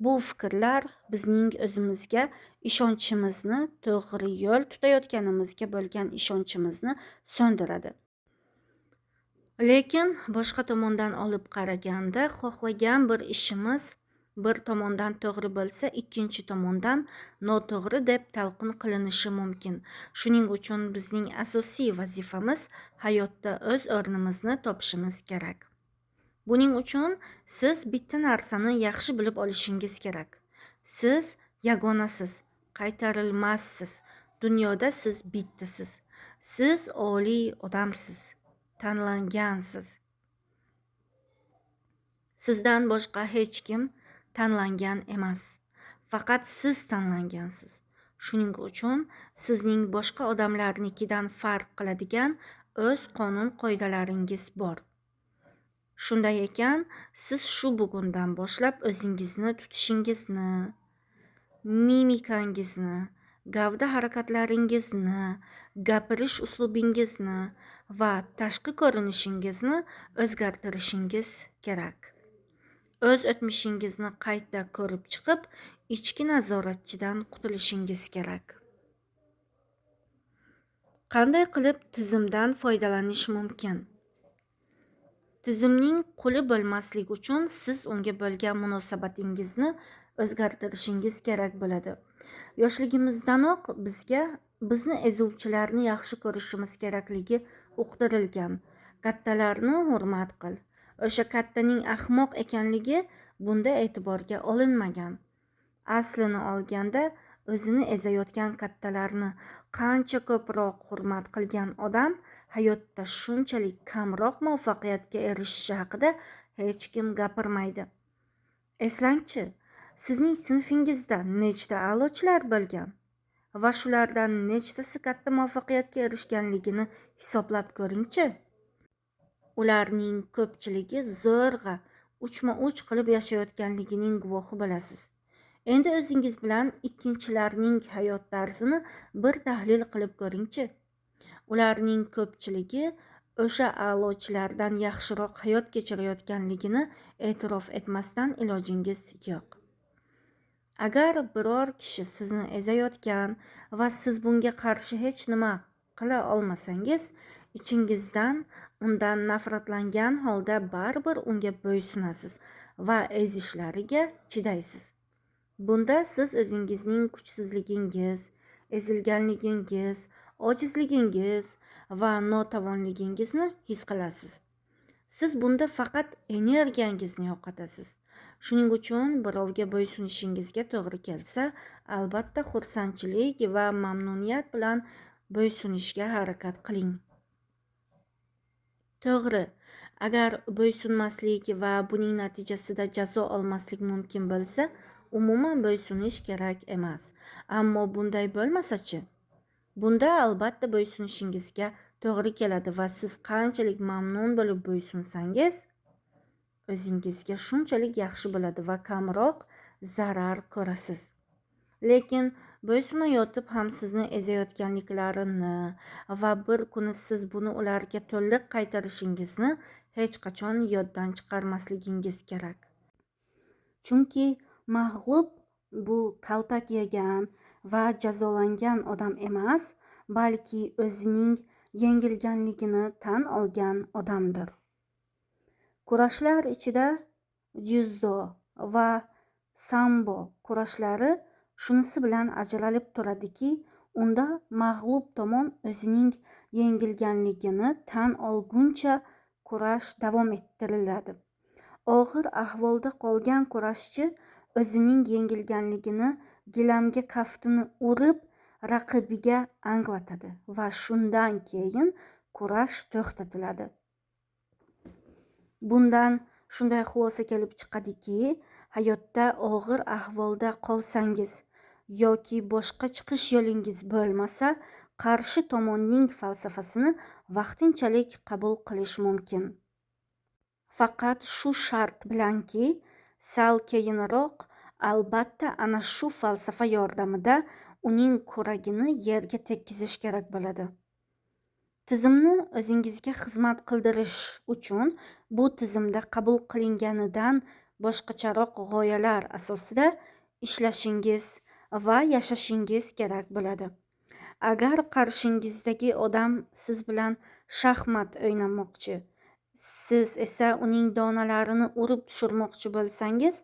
Bu fikrlar bizning o'zimizga ishonchimizni, to'g'ri yo'l tutayotganimizga bo'lgan ishonchimizni so'ndiradi. Lekin boshqa tomondan olib qaraganda, xohlagan bir ishimiz Bir tomondan to'g'ri bo'lsa, ikkinchi tomondan noto'g'ri deb talqin qilinishi mumkin. Shuning uchun bizning asosiy vazifamiz hayotda o'z o'rnimizni topishimiz kerak. Buning uchun siz bitta narsani yaxshi bilib olishingiz kerak. Siz yagonasiz, qaytarilmassiz. Dunyoda siz bittasiz. Siz oliy odamsiz, tanlangansiz. Sizdan boshqa hech kim tanlangan emas. Faqat siz tanlangansiz. Shuning uchun sizning boshqa odamlarnikidan farq qiladigan o'z qonun-qoidalaringiz bor. Shunday ekan, siz shu bugundan boshlab o'zingizni tutishingizni, mimikangizni, gavda harakatlaringizni, gapirish uslubingizni va tashqi ko'rinishingizni o'zgartirishingiz kerak. O'z o'tmishingizni qayta ko'rib chiqib, ichki nazoratchidan qutulishingiz kerak. Qanday qilib tizimdan foydalanish mumkin? Tizimning quli bo'lmaslik uchun siz unga bo'lgan munosabatingizni o'zgartirishingiz kerak bo'ladi. Yoshligimizdanoq bizga bizni ezuvchilarni yaxshi ko'rishimiz kerakligi uqtirilgan. Kattalarni hurmat qil. O'sha kattaning ahmoq ekanligi bunda e'tiborga olinmagan. Aslini olganda o'zini ezayotgan kattalarni qancha ko'proq hurmat qilgan odam hayotda shunchalik kamroq muvaffaqiyatga erishishi haqida hech kim gapirmaydi. Eslangchi, sizning sinfingizda nechta a'lochilar bo'lgan va shulardan nechtasi katta muvaffaqiyatga erishganligini hisoblab ko'ringchi. Ularning ko'pchiligi zo'rg'a uchma-uch qilib yashayotganligining guvohi bo'lasiz. Endi o'zingiz bilan ikkinchilarning hayot tarzini bir tahlil qilib ko'ringchi. Ularning ko'pchiligi o'sha a'lochilardan yaxshiroq hayot kechirayotganligini e'tirof etmasdan ilojingiz yo'q. Agar biror kishi sizni ezayotgan va siz bunga qarshi hech nima qila olmasangiz, ichingizdan undan nafratlangan holda baribir unga bo'ysunasiz va ezishlariga chidaysiz. Bunda siz o'zingizning kuchsizligingiz, ezilganligingiz, ojizligingiz va notavonligingizni his qilasiz. Siz bunda faqat energiyangizni yo'qotasiz. Shuning uchun birovga bo'ysunishingizga to'g'ri kelsa, albatta xursandchilik va mamnuniyat bilan bo'ysunishga harakat qiling. To'g'ri, agar bo'ysunmaslik va buning natijasida jazo olmaslik mumkin bo'lsa, umuman bo'ysunish kerak emas. Ammo bunday bo'lmasa-chi? Bunda albatta bo'ysunishingizga to'g'ri keladi va siz qanchalik mamnun bo'lib bo'ysunsangiz, o'zingizga shunchalik yaxshi bo'ladi va kamroq zarar ko'rasiz. Lekin bo'ysunayotib ham sizni ezayotganliklarini va bir kuni siz buni ularga to'liq qaytarishingizni hech qachon yoddan chiqarmasligingiz kerak. Chunki mag'lub bu kaltak yegan va jazolangan odam emas, balki o'zining yengilganligini tan olgan odamdir. Kurashlar ichida dzyudo va sambo kurashlari shunisi bilan ajralib turadiki, unda mag'lub tomon o'zining yengilganligini tan olguncha kurash davom ettiriladi. Og'ir ahvolda qolgan kurashchi o'zining yengilganligini gilamga kaftini urib raqibiga anglatadi va shundan keyin kurash to'xtatiladi. Bundan shunday xulosa kelib chiqadiki, hayotda og'ir ahvolda qolsangiz yoki boshqa chiqish yo'lingiz bo'lmasa, qarshi tomonning falsafasini vaqtinchalik qabul qilish mumkin. Faqat shu shart bilanki, sal keyinroq albatta ana shu falsafa yordamida uning kuragini yerga tekkizish kerak bo'ladi. Tizimni o'zingizga xizmat qildirish uchun bu tizimda qabul qilinganidan boshqacharoq g'oyalar asosida ishlashingiz va yashashingiz kerak bo'ladi. Agar qarshingizdagi odam siz bilan shaxmat o'ynamoqchi, siz esa uning donalarini urib tushirmoqchi bo'lsangiz,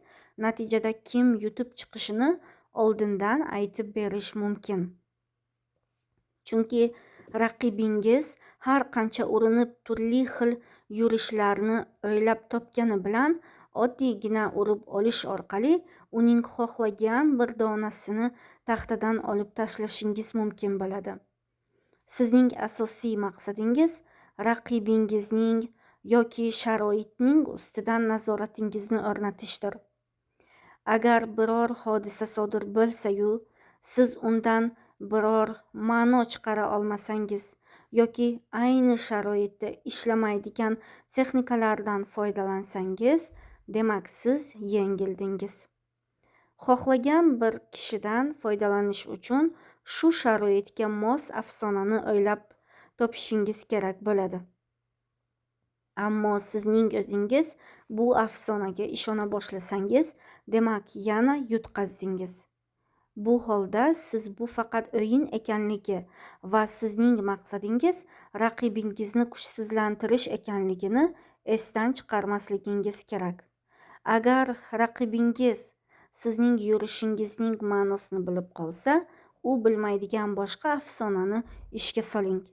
Natijada kim yutib chiqishini oldindan aytib berish mumkin. Chunki raqibingiz har qancha urinib turli xil yurishlarni o'ylab topgani bilan oddiygina urib olish orqali uning xohlagan bir donasini taxtadan olib tashlashingiz mumkin bo'ladi. Sizning asosiy maqsadingiz raqibingizning yoki sharoitning ustidan nazoratingizni o'rnatishdir. Agar biror hodisa sodir bo'lsa-yu, siz undan biror ma'no chiqara olmasangiz yoki ayni sharoitda ishlamaydigan texnikalardan foydalansangiz, demak siz yengildingiz. Xohlagan bir kishidan foydalanish uchun shu sharoitga mos afsonani o'ylab topishingiz kerak bo'ladi. Ammo sizning o'zingiz bu afsonaga ishona boshlasangiz, demak yana yutqazdingiz. Bu holda siz bu faqat o'yin ekanligi va sizning maqsadingiz raqibingizni kuchsizlantirish ekanligini esdan chiqarmasligingiz kerak. Agar raqibingiz sizning yurishingizning ma'nosini bilib qolsa, u bilmaydigan boshqa afsonani ishga soling.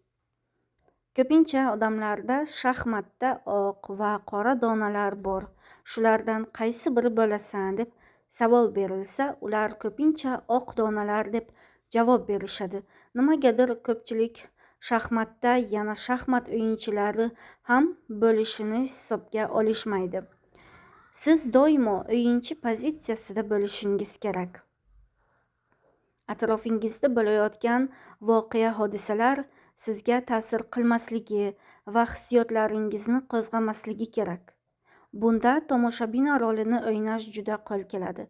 Ko'pincha odamlarda shaxmatda oq va qora donalar bor. Shulardan qaysi biri bo'lasan deb savol berilsa, ular ko'pincha oq donalar deb javob berishadi. Nimagadir ko'pchilik shaxmatda yana shaxmat o'yinchilari ham bo'lishini hisobga olishmaydi. Siz doimo o'yinchi pozitsiyasida bo'lishingiz kerak. Atrofingizda bo'layotgan voqea-hodisalar sizga ta'sir qilmasligi va hissiyotlaringizni qo'zg'amasligi kerak. Bunda tomoshabin rolini o'ynash juda qo'l keladi.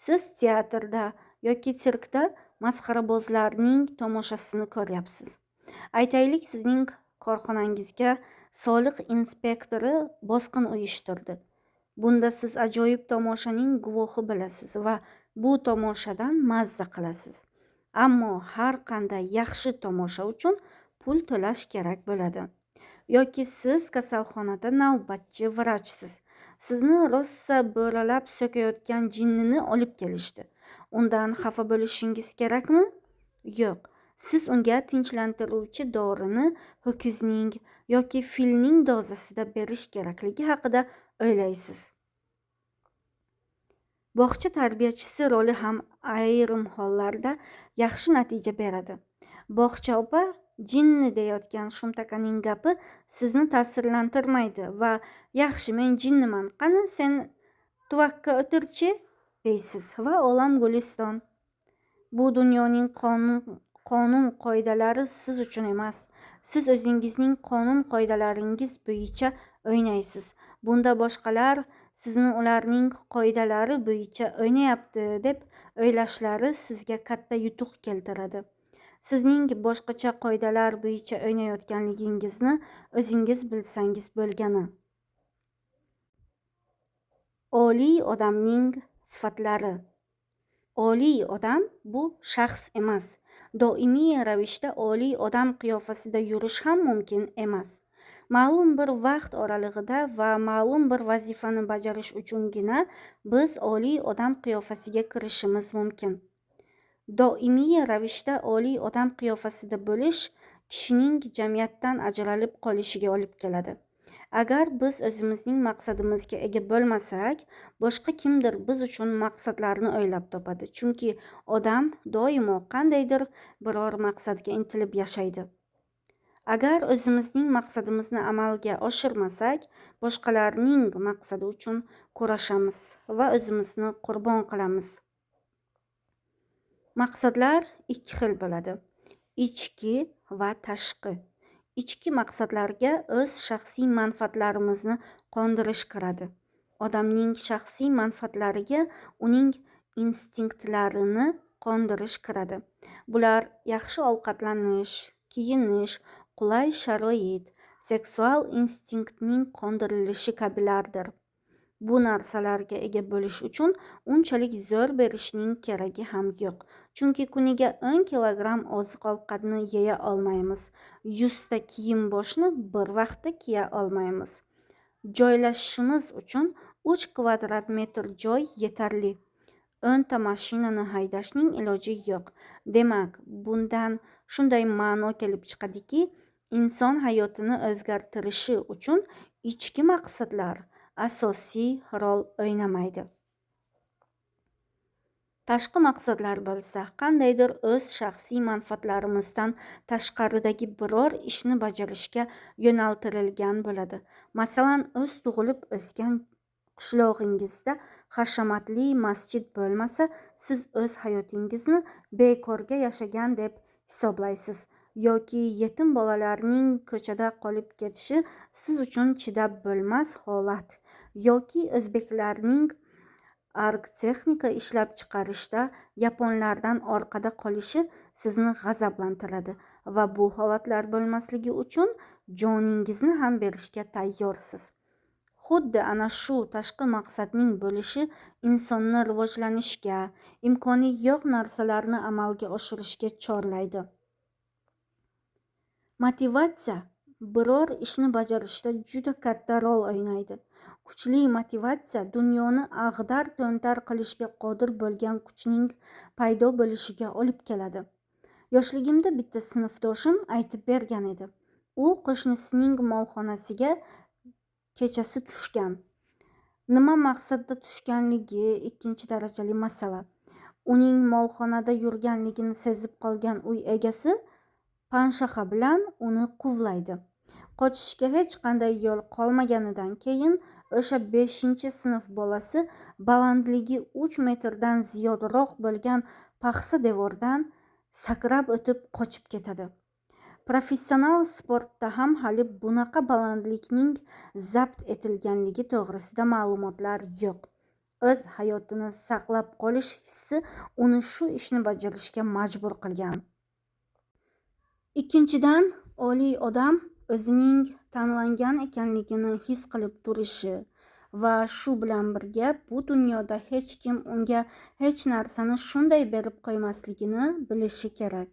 Siz teatrda yoki sirkda masxarabozlarning tomoshasini ko'ryapsiz. Aytaylik, sizning korxonangizga soliq inspektori bosqin uyushtirdi. Bunda siz ajoyib tomoshaning guvohi bo'lasiz va bu tomoshadan mazza qilasiz. Ammo har qanday yaxshi tomosha uchun pul to'lash kerak bo'ladi. Yoki siz kasalxonada navbatchi vrachsiz. Sizni rosa bo'ralab so'kayotgan jinnini olib kelishdi. Undan xafa bo'lishingiz kerakmi? Yo'q. Siz unga tinchlantiruvchi dorini ho'kizning yoki filning dozasida berish kerakligi haqida o'ylaysiz. Bog'cha tarbiyachisi roli ham ayrim hollarda yaxshi natija beradi. Bog'cha opa jinni deyotgan shumtakaning gapi sizni ta'sirlantirmaydi va yaxshi, men jinniman, qani sen tuvakka o'tirchi deysiz va olam guliston. Bu dunyoning qonun qoidalari siz uchun emas. Siz o'zingizning qonun qoidalaringiz bo'yicha o'ynaysiz. Bunda boshqalar sizni ularning qoidalari bo'yicha o'ynayapti deb o'ylashlari sizga katta yutuq keltiradi. Sizning boshqacha qoidalar bo'yicha o'ynayotganligingizni o'zingiz bilsangiz bo'lgani. Oliy odamning sifatlari. Oliy odam bu shaxs emas. Doimiy ravishda oliy odam qiyofasida yurish ham mumkin emas. Ma'lum bir vaqt oralig'ida va ma'lum bir vazifani bajarish uchungina biz oliy odam qiyofasiga kirishimiz mumkin. Doimiy ravishda oliy odam qiyofasida bo'lish kishining jamiyatdan ajralib qolishiga olib keladi. Agar biz o'zimizning maqsadimizga ega bo'lmasak, boshqa kimdir biz uchun maqsadlarni o'ylab topadi. Chunki odam doimo qandaydir biror maqsadga intilib yashaydi. Agar o'zimizning maqsadimizni amalga oshirmasak, boshqalarning maqsadi uchun kurashamiz va o'zimizni qurbon qilamiz. Maqsadlar ikki xil bo'ladi: ichki va tashqi. Ichki maqsadlarga o'z shaxsiy manfaatlarimizni qondirish kiradi. Odamning shaxsiy manfaatlariga uning instinktlarini qondirish kiradi. Bular yaxshi ovqatlanish, kiyinish, qulay sharoit, seksual instinktning qondirilishi kabilardir. Bu narsalarga ega bo'lish uchun unchalik zo'r berishning keragi ham yo'q. Chunki kuniga 10 kilogramm oziq-ovqatni yeya olmaymiz. 100 ta kiyim-boshni bir vaqtda kiya olmaymiz. Joylashishimiz uchun 3 kvadrat metr joy yetarli. 10 ta mashinani haydashning iloji yo'q. Demak, bundan shunday ma'no kelib chiqadiki, inson hayotini o'zgartirishi uchun ichki maqsadlar asosiy rol o'ynamaydi. Tashqi maqsadlar bo'lsa, qandaydir o'z shaxsiy manfaatlarimizdan tashqaridagi biror ishni bajarishga yo'naltirilgan bo'ladi. Masalan, o'z tug'ilib o'sgan qishlog'ingizda hashamatli masjid bo'lmasa, siz o'z hayotingizni bekorga yashagan deb hisoblaysiz yoki yetim bolalarning ko'chada qolib ketishi siz uchun chidab bo'lmas holat yoki o'zbeklarning argtexnika ishlab chiqarishda yaponlardan orqada qolishi sizni g'azablantiradi va bu holatlar bo'lmasligi uchun joningizni ham berishga tayyorsiz. Xuddi ana shu tashqi maqsadning bo'lishi insonni rivojlanishga, imkoni yo'q narsalarni amalga oshirishga chorlaydi. Motivatsiya biror ishni bajarishda juda katta rol o'ynaydi. Kuchli motivatsiya dunyoni ag'dar-to'ntar qilishga qodir bo'lgan kuchning paydo bo'lishiga olib keladi. Yoshligimda bitta sinfdoshim aytib bergan edi. U qo'shnisining molxonasiga kechasi tushgan. Nima maqsadda tushganligi ikkinchi darajali masala. Uning molxonada yurganligini sezib qolgan uy egasi panshaxa bilan uni quvlaydi. Qochishga hech qanday yo'l qolmaganidan keyin o'sha 5-sinf bolasi balandligi 3 metrdan ziyodroq bo'lgan paxsa devordan sakrab o'tib qochib ketadi. Professional sportda ham hali bunaqa balandlikning zabt etilganligi to'g'risida ma'lumotlar yo'q. O'z hayotini saqlab qolish hissi uni shu ishni bajarishga majbur qilgan. Ikkinchidan, oliy odam o'zining tanlangan ekanligini his qilib turishi va shu bilan birga bu dunyoda hech kim unga hech narsani shunday berib qo'ymasligini bilishi kerak.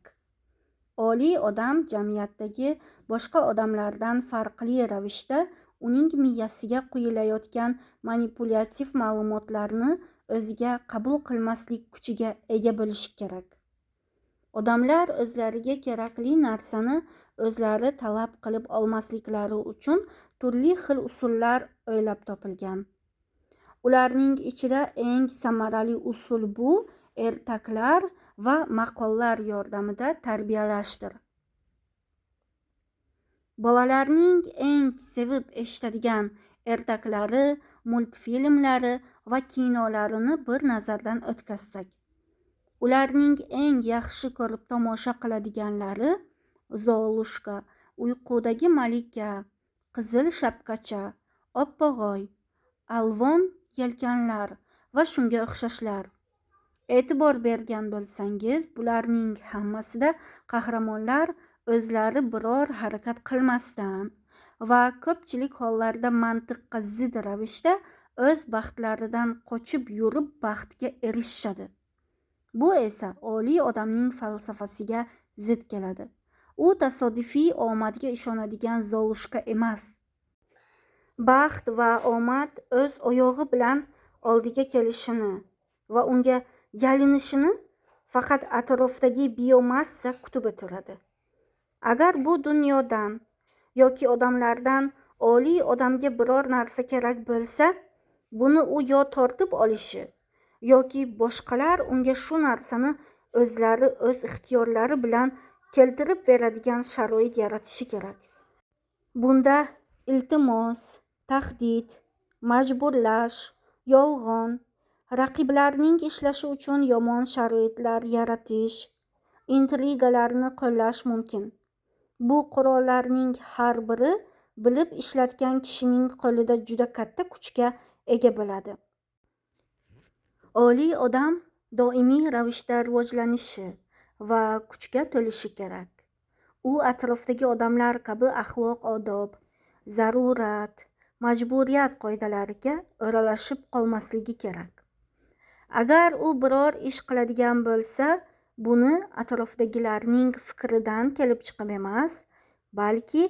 Oliy odam jamiyatdagi boshqa odamlardan farqli ravishda uning miyasiga quyilayotgan manipulyativ ma'lumotlarni o'ziga qabul qilmaslik kuchiga ega bo'lishi kerak. Odamlar o'zlariga kerakli narsani o'zlari talab qilib olmasliklari uchun turli xil usullar o'ylab topilgan. Ularning ichida eng samarali usul bu ertaklar va maqollar yordamida tarbiyalashdir. Bolalarning eng sevib eshitadigan ertaklari, multfilmlari va kinolarini bir nazardan o'tkazsak, ularning eng yaxshi ko'rib tomosha qiladiganlari Zolushka, Uyqudagi malika, Qizil shapkacha, Oppog'oy, Alvon yelkanlar va shunga o'xshashlar. E'tibor bergan bo'lsangiz, bularning hammasida qahramonlar o'zlari biror harakat qilmasdan va ko'pchilik hollarda mantiqqa zid ravishda o'z baxtlaridan qochib yurib baxtga erishishadi. Bu esa oliy odamning falsafasiga zid keladi. U tasodifiy omadga ishonadigan Zolushka emas. Baxt va omad o'z oyog'i bilan oldiga kelishini va unga yalinishini faqat atrofdagi biomassa kutib o'tiradi. Agar bu dunyodan yoki odamlardan oliy odamga biror narsa kerak bo'lsa, buni u yo tortib olishi yoki boshqalar unga shu narsani o'zlari o'z ixtiyorlari bilan keltirib beradigan sharoit yaratishi kerak. Bunda iltimos, tahdid, majburlash, yolg'on, raqiblarning ishlashi uchun yomon sharoitlar yaratish, intrigalarni qo'llash mumkin. Bu qurollarning har biri bilib ishlatgan kishining qo'lida juda katta kuchga ega bo'ladi. Oliy odam doimiy ravishda rivojlanishi va kuchga to'lishi kerak. U atrofdagi odamlar kabi axloq-odob, zarurat, majburiyat qoidalariga o'ralashib qolmasligi kerak. Agar u biror ish qiladigan bo'lsa, buni atrofdagilarning fikridan kelib chiqib emas, balki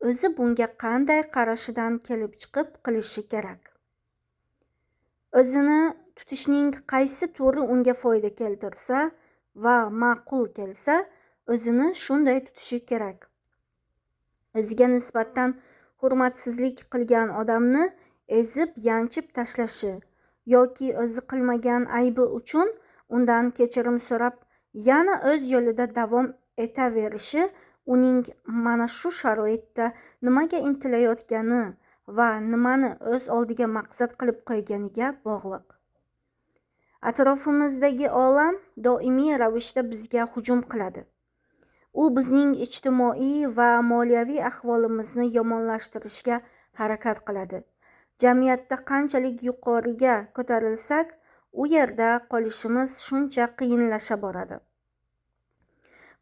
o'zi bunga qanday qarashidan kelib chiqib qilishi kerak. O'zini tutishning qaysi turi unga foyda keltirsa va ma'qul kelsa, o'zini shunday tutishi kerak. O'ziga nisbatan hurmatsizlik qilgan odamni ezib yanchib tashlashi yoki o'zi qilmagan aybi uchun undan kechirim so'rab yana o'z yo'lida davom etaverishi uning mana shu sharoitda nimaga intilayotgani va nimani o'z oldiga maqsad qilib qo'yganiga bog'liq. Atrofimizdagi olam doimiy ravishda bizga hujum qiladi. U bizning ijtimoiy va moliyaviy ahvolimizni yomonlashtirishga harakat qiladi. Jamiyatda qanchalik yuqoriga ko'tarilsak, u yerda qolishimiz shuncha qiyinlasha boradi.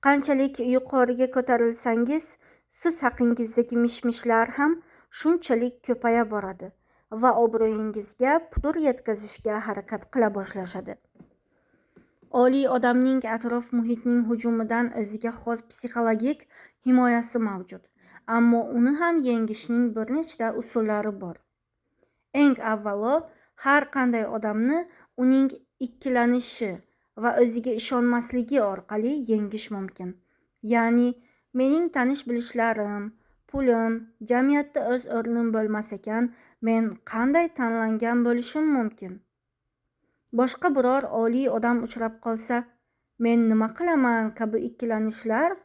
Qanchalik yuqoriga ko'tarilsangiz, siz haqingizdagi mish-mishlar ham shunchalik ko'paya boradi va obro'yingizga putur yetkazishga harakat qila boshlashadi. Oliy odamning atrof muhitning hujumidan o'ziga xos psixologik himoyasi mavjud, ammo uni ham yengishning bir nechta usullari bor. Eng avvalo, har qanday odamni uning ikkilanishi va o'ziga ishonmasligi orqali yengish mumkin. Ya'ni, mening tanish bilishlarim, pulim, jamiyatda o'z o'rnim bo'lmas ekan, men qanday tanlangan bo'lishim mumkin? Boshqa biror oliy odam uchrab qolsa, men nima qilaman kabi ikkilanishlar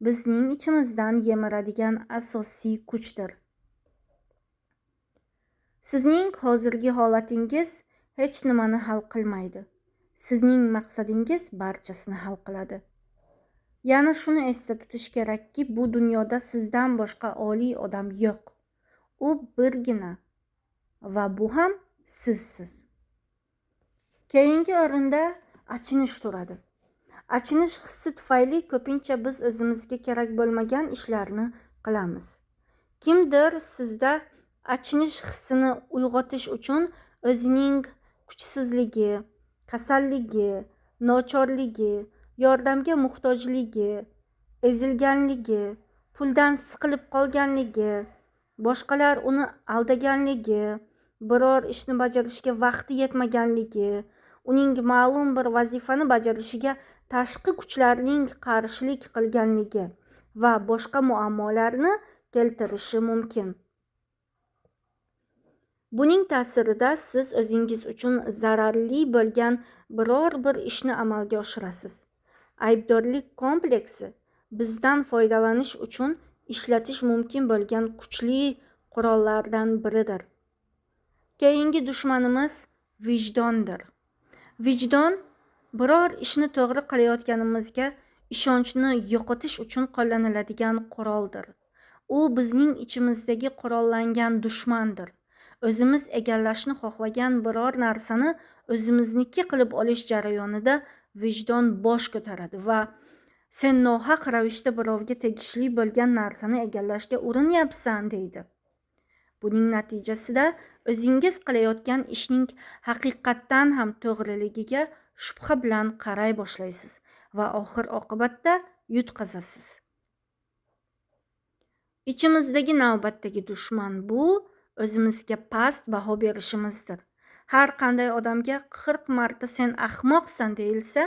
bizning ichimizdan yemiradigan asosiy kuchdir. Sizning hozirgi holatingiz hech nimani hal qilmaydi. Sizning maqsadingiz barchasini hal qiladi. Yana shuni esda tutish kerakki, bu dunyoda sizdan boshqa oliy odam yo'q. U birgina va bu ham sizsiz. Keyingi o'rinda achinish turadi. Achinish hissi tufayli ko'pincha biz o'zimizga kerak bo'lmagan ishlarni qilamiz. Kimdir sizda achinish hissini uyg'otish uchun o'zining kuchsizligi, kasalligi, nochorligi, yordamga muhtojligi, ezilganligi, puldan siqilib qolganligi, boshqalar uni aldaganligi, biror ishni bajarishga vaqti yetmaganligi, uning ma'lum bir vazifani bajarishiga tashqi kuchlarning qarshilik qilganligi va boshqa muammolarni keltirishi mumkin. Buning ta'sirida siz o'zingiz uchun zararli bo'lgan biror bir ishni amalga oshirasiz. Aybdorlik kompleksi bizdan foydalanish uchun ishlatish mumkin bo'lgan kuchli qurollardan biridir. Keyingi dushmanimiz vijdondir. Vijdon biror ishni to'g'ri qilayotganimizga ishonchni yo'qotish uchun qo'llaniladigan quroldir. U bizning ichimizdagi qurollangan dushmandir. O'zimiz egallashni xohlagan biror narsani o'zimizniki qilib olish jarayonida vijdon bosh ko'taradi va sen nohaq ravishda birovga tegishli bo'lgan narsani egallashga urinyapsan deydi. Buning natijasida o'zingiz qilayotgan ishning haqiqatdan ham to'g'riligiga shubha bilan qaray boshlaysiz va oxir oqibatda yutqazasiz. Ichimizdagi navbatdagi dushman bu o'zimizga past baho berishimizdir. Har qanday odamga 40 marta sen ahmoqsan deyilsa,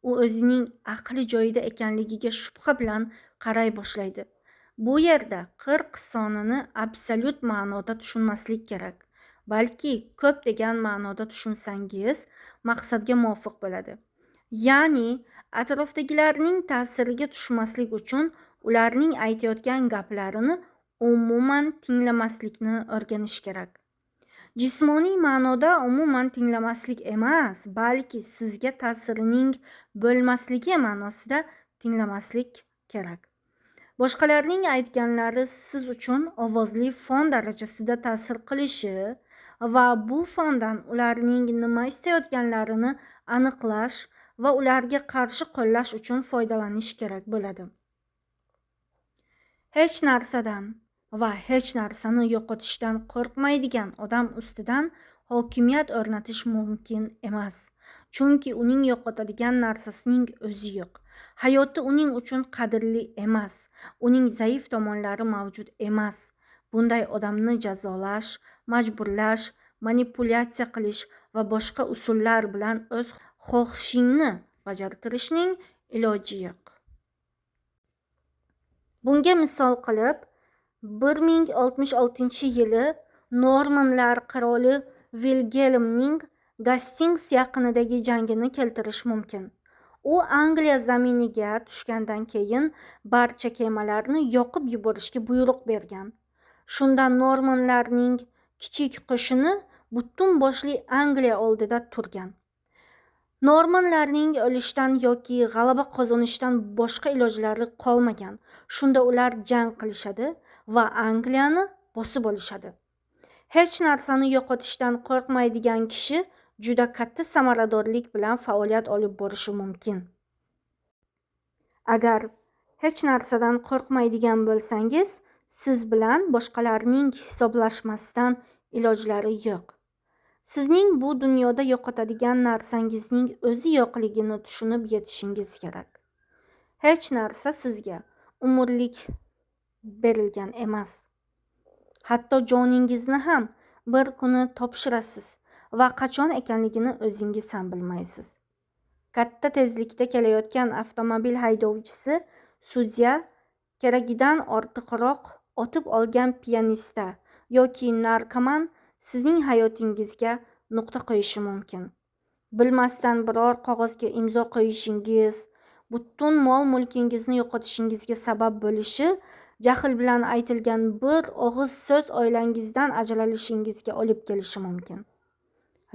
u o'zining aqli joyida ekanligiga shubha bilan qaray boshlaydi. Bu yerda 40 sonini absolyut ma'noda tushunmaslik kerak, balki ko'p degan ma'noda tushunsangiz maqsadga muvofiq bo'ladi. Ya'ni atrofdagilarning ta'siriga tushmaslik uchun ularning aytayotgan gaplarini umuman tinglamaslikni o'rganish kerak. Jismoniy ma'noda umuman tinglamaslik emas, balki sizga ta'sirining bo'lmasligi ma'nosida tinglamaslik kerak. Boshqalarning aytganlari siz uchun ovozli fon darajasida ta'sir qilishi va bu fondan ularning nima istayotganlarini aniqlash va ularga qarshi qo'llash uchun foydalanish kerak bo'ladi. Hech narsadan va hech narsani yo'qotishdan qo'rqmaydigan odam ustidan hokimiyat o'rnatish mumkin emas. Chunki uning yo'qotadigan narsasining o'zi yo'q. Hayoti uning uchun qadrli emas. Uning zaif tomonlari mavjud emas. Bunday odamni jazolash, majburlash, manipulyatsiya qilish va boshqa usullar bilan o'z xohishingni bajartirishning iloji yo'q. Bunga misol qilib 1066-yili Normanlar qiroli Vilgelmning Gastings yaqinidagi jangini keltirish mumkin. U Angliya zaminiga tushgandan keyin barcha kemalarni yoqib yuborishga buyruq bergan. Shunda Normanlarning kichik qo'shini butun boshli Angliya oldida turgan. Normanlarning o'lishdan yoki g'alaba qozonishdan boshqa ilojlari qolmagan. Shunda ular jang qilishadi va Angliyani bosib olishadi. Hech narsani yo'qotishdan qo'rqmaydigan kishi juda katta samaradorlik bilan faoliyat olib borishi mumkin. Agar hech narsadan qo'rqmaydigan bo'lsangiz, siz bilan boshqalarning hisoblashmasdan ilojlari yo'q. Sizning bu dunyoda yo'qotadigan narsangizning o'zi yo'qligini tushunib yetishingiz kerak. Hech narsa sizga umrlik berilgan emas. Hatto joningizni ham bir kuni topshirasiz va qachon ekanligini o'zingiz ham bilmaysiz. Katta tezlikda kelayotgan avtomobil haydovchisi, sudya, keragidan ortiqroq otib olgan piyanista yoki narkoman sizning hayotingizga nuqta qo'yishi mumkin. Bilmasdan biror qog'ozga imzo qo'yishingiz, butun mol-mulkingizni yo'qotishingizga sabab bo'lishi, jahl bilan aytilgan bir og'iz so'z oilangizdan ajralishingizga olib kelishi mumkin.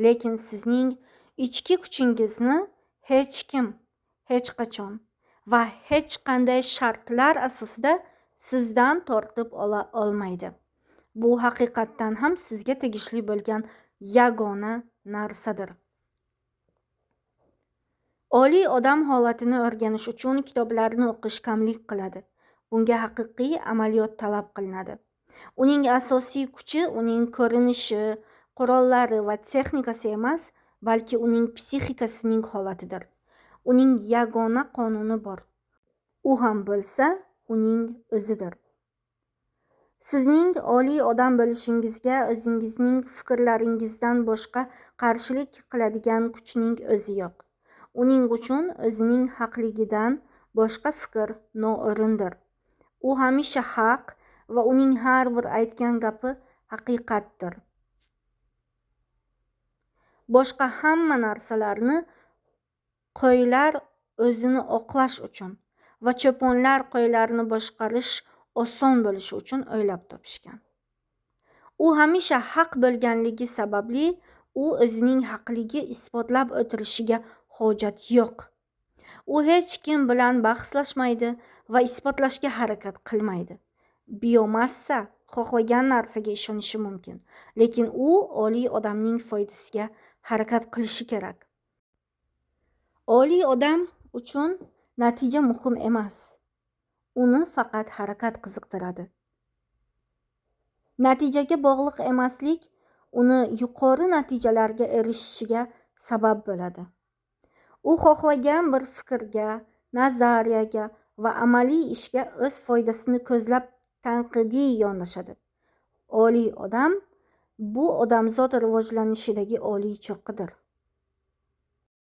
Lekin sizning ichki kuchingizni hech kim, hech qachon va hech qanday shartlar asosida sizdan tortib ola olmaydi. Bu haqiqatdan ham sizga tegishli bo'lgan yagona narsadir. Oliy odam holatini o'rganish uchun kitoblarni o'qish kamlik qiladi. Bunga haqiqiy amaliyot talab qilinadi. Uning asosiy kuchi uning ko'rinishi, qurollari va texnikasi emas, balki uning psixikasining holatidir. Uning yagona qonuni bor. U ham bo'lsa, uning o'zidir. Sizning oliy odam bo'lishingizga o'zingizning fikrlaringizdan boshqa qarshilik qiladigan kuchning o'zi yo'q. Uning uchun o'zining haqligidan boshqa fikr noo'rindir. U hamisha haq va uning har bir aytgan gapi haqiqatdir. Boshqa hamma narsalarni qo'ylar o'zini oqlash uchun va cho'ponlar qo'ylarni boshqarish oson bo'lishi uchun o'ylab topishgan. U hamisha haq bo'lganligi sababli u o'zining haqligi isbotlab o'tirishiga hojat yo'q. U hech kim bilan bahslashmaydi va isbotlashga harakat qilmaydi. Biomassa xohlagan narsaga ishonishi mumkin, lekin u oliy odamning foydasiga harakat qilishi kerak. Oliy odam uchun natija muhim emas. Uni faqat harakat qiziqtiradi. Natijaga bog'liq emaslik uni yuqori natijalarga erishishiga sabab bo'ladi. U xohlagan bir fikrga, nazariyaga va amaliy ishga o'z foydasini ko'zlab tanqidiy yondashadi. Oliy odam bu odamzod rivojlanishidagi oliy cho'qqidir.